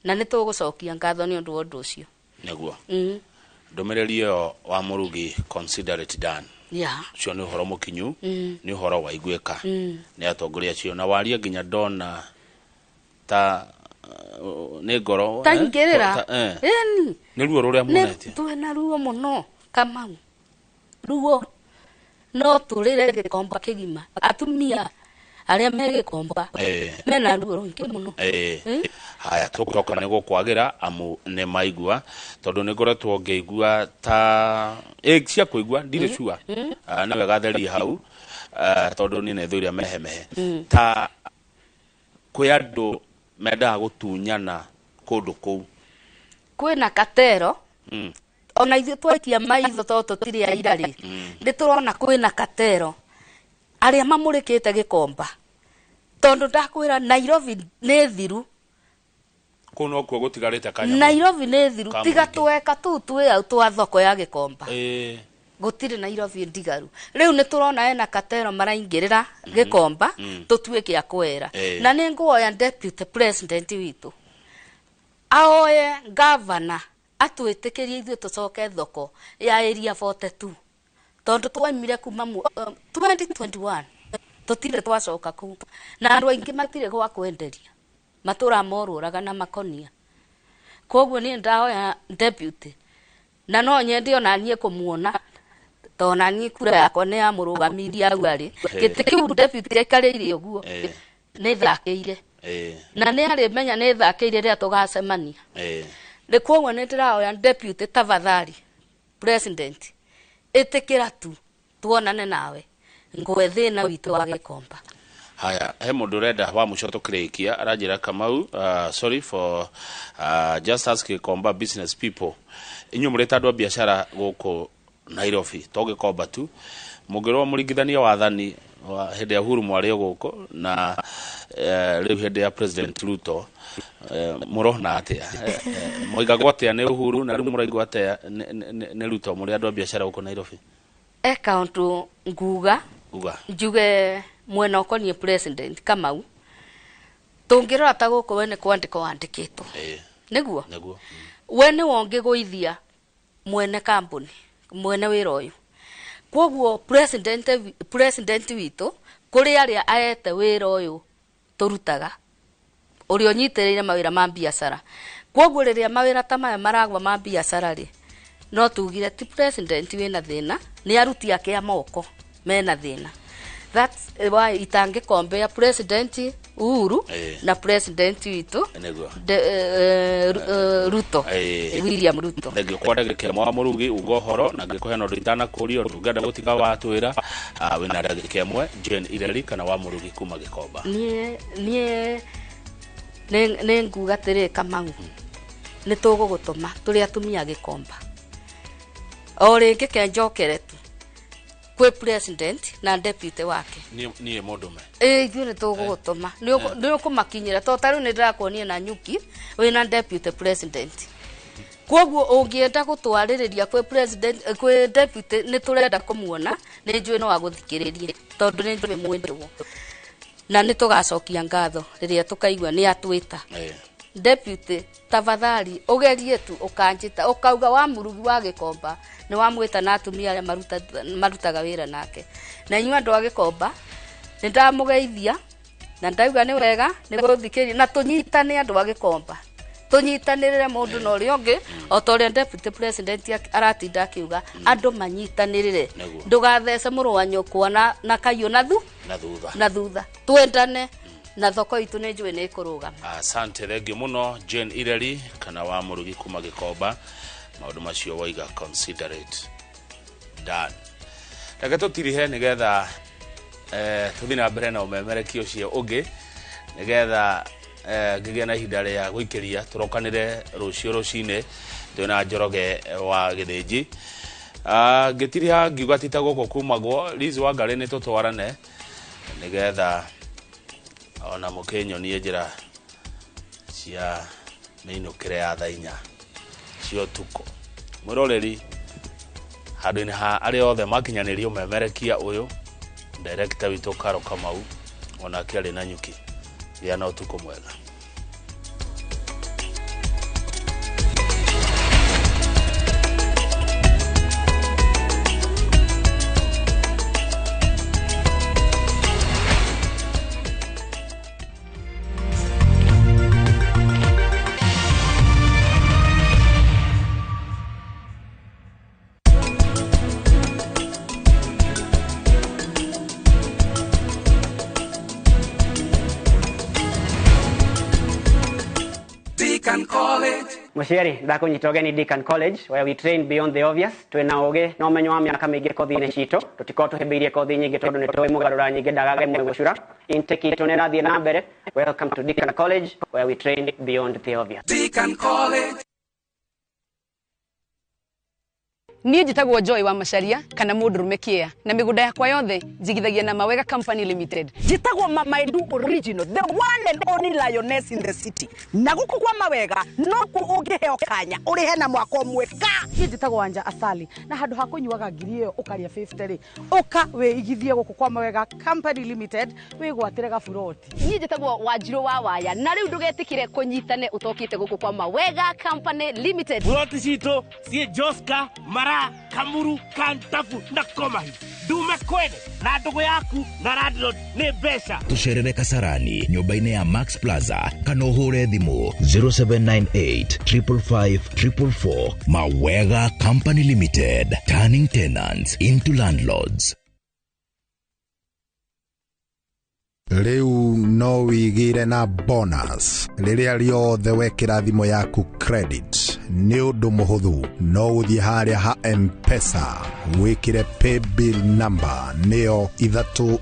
na nĩ tũgũcokia ngatho nĩ ũndũ wa ũndũ ũcio. Nĩguo ndũmĩrĩri ĩyo wa mũrugi, consider it done. Ũcio nĩ ũhoro mũkinyu, nĩ ũhoro waiguĩka nĩ atongoria acio na waria nginya ndona ta Nĩ ngoro Taingĩrĩra. Ĩni. Nĩ ruo rũrĩa muonetie. Twĩna ruo mũno Kamau, ruo no tũrĩre Gĩkomba kĩgima, atumia arĩa me Gĩkomba mena ruo rũingĩ mũno. Haya, tũgũcoka nĩ gũkwagĩra amu nĩ maigua, tondũ nĩ ngoretwo ngĩigua ta cia kũigua ndirĩ sure. Nĩ wega therie hau, tondũ niĩ nĩ thũire mehemehe. Ta kwĩ andũ mendaga gũtunyana kũndũ kũu. Kwĩna katero. Ona ithuĩ twaikia maitho tondũ tũtirĩ aira rĩ, nĩ tũrona kwĩna katero arĩa mamũrĩkĩte Gĩkomba, tondũ ndakwĩra Nairobi nĩ thiru. Kũu nokuo gũtigarĩte kanyamũ. Nairobi nĩ thiru, Ka tiga mũingĩ. Tweka tũu twĩ hau twa thoko ya Gĩkomba. Gũtirĩ Nairobi ndigaru. Rĩu nĩ tũrona ena katero maraingĩrĩra Gĩkomba, tũtuĩke a kwera. Na nĩ nguoya deputy president witũ aoye governor atwĩtĩkĩrie ithuĩ tũcoke thoko ya area 42, tondũ twaimire kuma 2021 tũtirĩ twacoka kũu, na andũ aingĩ matirĩ gwa kwenderia, matũra morũraga na makonia. Koguo niĩ ndahoya deputy, na no nyende ona niĩ kũmuona, tondũ na niĩ kura yakwa nĩ yamũrũgamirie hau arĩ. Gĩtĩ kĩu deputy aikarĩire ũguo nĩ thakĩire, na nĩ arĩmenya nĩ thakĩire rĩrĩa tũgacemania. Nĩ koguo nĩ ndĩrahoya deputy, tafadhali president, ĩtĩkĩra tu tuonane nawe ngwe thĩna witũ wa Gĩkomba. Haya, he mũndũ ũrenda wa mũico tũkĩrĩkia aranjĩra Kamau, sorry for just ask Gĩkomba business people, inyuĩ mũrĩ ta andũ a biacara gũkũ Nairobi, to Gĩkomba tu, mũngĩrwo mũringithanie wathani wa hĩndĩ ya Uhuru mwarĩ o gũkũ na rĩu hĩndĩ ya President Ruto, mũrona atĩa? Moigagwo atĩa nĩ Uhuru na rĩu mũraigua atĩa nĩ Ruto mũrĩ andũ a biacara gũkũ Nairobi? E kaũndũ nguga. Uga. Njuge mwena ũkoniĩ president Kamau, tũngĩrora ta gũkũ we nĩ kwandĩka wandĩkĩtwo. Nĩguo? Nĩguo. We nĩwe ũngĩgũithia mwene kambuni, mwene wĩra ũyũ. Koguo president witũ kũrĩ arĩa aete wĩra ũyũ tũrutaga, ũrĩa ũnyitĩrĩire mawĩra ma biacara. Koguo rĩrĩa mawĩra ta maya maragwa ma biacara rĩ, no tugire ti president wĩna thĩna, nĩ aruti ake a moko mena thĩna. That's why itangĩkombea President Uhuru na president witũ Nĩguo. Ruto. William Ruto. Thengio kwa ndagĩka ĩmwe wa mũrugi uga ũhoro na ngĩkũhe na ũndũ itanakũria ũndũ ũngĩenda gũtiga watwĩra, wĩna ndagĩka ĩmwe Jane Ireri kana wa mũrugi kuma Gĩkomba. Niĩ nĩ nguga atĩrĩ Kamau, nĩ tũgũgũtũma tũrĩ atumia a Gĩkomba. O rĩngĩ ke njokere tu kwĩ president na deputy wake. Niĩ mũndũme. Ithuĩ nĩ tũgũgũtũma. Nĩ ũkũmakinyĩra tondũ ta rĩu nĩ ndĩrakuonia na nyuki wĩna deputy president. Koguo ũngĩenda gũtwarĩrĩria kwĩ president, kwĩ deputy, nĩ tũrenda kũmuona, nĩ njũĩ no agũthikĩrĩrie tondũ nĩ njũĩ mwendwo. Na nĩ tũgacokia ngatho rĩrĩa tũkaigua nĩ atwĩta. Deputy, tafadhali ũgerie tu ũkanjĩta ũkauga wa mũrugi wa Gĩkomba nĩ wamwĩta na atumia arĩa marutaga wĩra nake. Na inyuĩ andũ a Gĩkomba nĩ ndamũgeithia na ndauga nĩ wega nĩ gũthikĩrĩria na tũnyitane andũ a Gĩkomba, tũnyitanĩrĩre mũndũ na ũrĩa ũngĩ o ta ũrĩa deputy president aratinda akiuga andũ manyitanĩrĩre. Ndũgathece mũrũ wa nyũkwa na kaiyũ na Na thutha. na thutha. Twendane na thoko itũ nĩ njũĩ nĩ ĩkũrũgama. Asante, thengio mũno Jane Ireri kana wa mũrugi kuma Gĩkomba, maũndũ macio waiga considerate done. Reke tũtirihe nĩgetha tũthiĩ na mbere na ũmemerekia ũcio ũngĩ nĩgetha ngĩgĩe na ihinda rĩa gũikĩria tũrokanĩre rũciũ rũcinĩ twĩna Njoroge wa Gĩthĩnji. Ngĩtiriha ngiuga ti ta gũkũ kumagwo Liz Wangari nĩ tũtwarane nĩgetha ona mũkĩnyonie njĩra cia mĩinũkĩre ya thaa inya cia ũtukũ. Mwĩroreri, handũ-inĩ ha arĩa othe makinyanĩrio ũmemerekia ũyũ, director witũ Karo Kamau onake arĩ na nyuki. Gĩa na ũtukũ mwega. Deacon College. Mũciari, ndakũnyita ũgeni Deacon College, where we train beyond the obvious. Twĩna ũgĩ na ũmenyo wa mĩaka mĩingĩ kothi-inĩ citũ. Tũtikoragwo tũhĩmbĩirie kothi nyingĩ tondũ nĩ tũĩ mũgarũra nyingĩ ndagaga ĩmwe gũcura. Intake itũ nĩ ĩrathiĩ na mbere. Welcome to Deacon College, where we train beyond the obvious. Deacon College. Niĩ njĩtagwo Joy wa Macharia kana mũndũrũme kĩa, na mĩgũnda yakwa yothe njigithagia na Mawega Company Limited. Njĩtagwo Mama Edu Original, the one and only lioness in the city. Na gũkũ kwa Mawega nokuo ũngĩheo kanya ũrĩhe na mwaka ũmwe ka. Niĩ njĩtagwo Wanja Asali, na handũ ha kũnyuaga ngiri ĩyo ũkarĩa 50 rĩ, ũka wĩigithie gũkũ kwa Mawega Company Limited, wĩgwatĩre gaburoti. Niĩ njĩtagwo Wanjirũ wa Waya, na rĩu ndũgetĩkĩre kũnyitane ũtokĩte gũkũ kwa Mawega Company Limited. Buroti citũ ciĩ Joska, Mara, Kamuru, Kantafu na Komahi. Ndume kwene na ndũgũ yaku na landlord nĩ mbeca. Tũcerere Kasarani nyũmba-inĩ ya Max Plaza kana ũhũre thimũ 0798 555 444. Mawega Company Limited, turning tenants into landlords. Rĩu no wĩigĩre na bonus rĩrĩa rĩothe wekĩra thimũ yaku credit. Nĩ ũndũ mũhũthũ, no ũthiĩ harĩa ha M-Pesa wĩkĩre paybill number nĩyo 3 3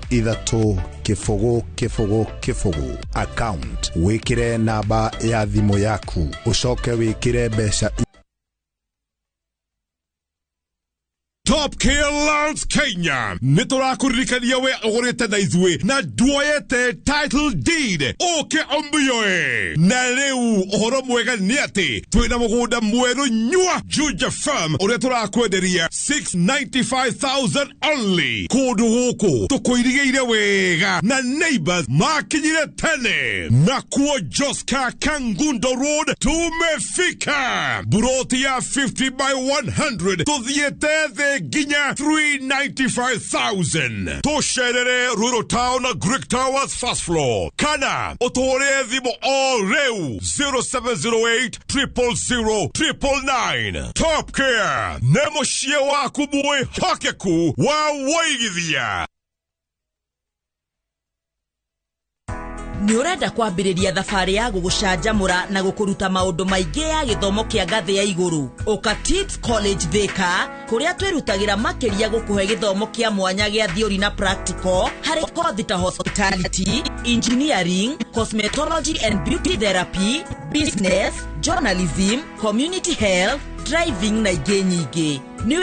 0 0 0, account wĩkĩre namba ya thimũ yaku, ũcoke wĩkĩre mbeca. Top Care Lands Kenya nĩ tũrakũririkania we ũgũrĩte na ithuĩ na nduoyete title deed ũke ũmĩoe. Na rĩu ũhoro mwega nĩ atĩ twĩna mũgũnda mwerũ nyua Juja Farm ũrĩa tũrakwenderia 695,000 only. Kũndũ gũkũ tũkũirigĩire wega na neighbors makinyire tene. Nakuo Joska Kangundo Road tumefika, buroti ya 50 by 100 tũthiĩte thĩ nginya 395,000. Tũcerere Ruiru Town na Greek Towers first floor kana ũtũhũrĩre thimũ o rĩu 0708 000 999. Top Care nĩ mũciĩ waku mwĩhokeku wa wũigithia. Nĩ ũrenda kwambĩrĩria thabarĩ ya gũgũcanjamũra na gũkũruta maũndũ maingĩ ya gĩthomo kĩa ngathĩ ya igũrũ? Ũka Tips College Thika, kũrĩa twĩrutagĩra makĩria gũkũhe gĩthomo kĩa mwanya gĩa theory na practical harĩ kothi ta hospitality, engineering, cosmetology and beauty therapy, business, journalism, community health, driving na ingĩ nyingĩ. Nĩ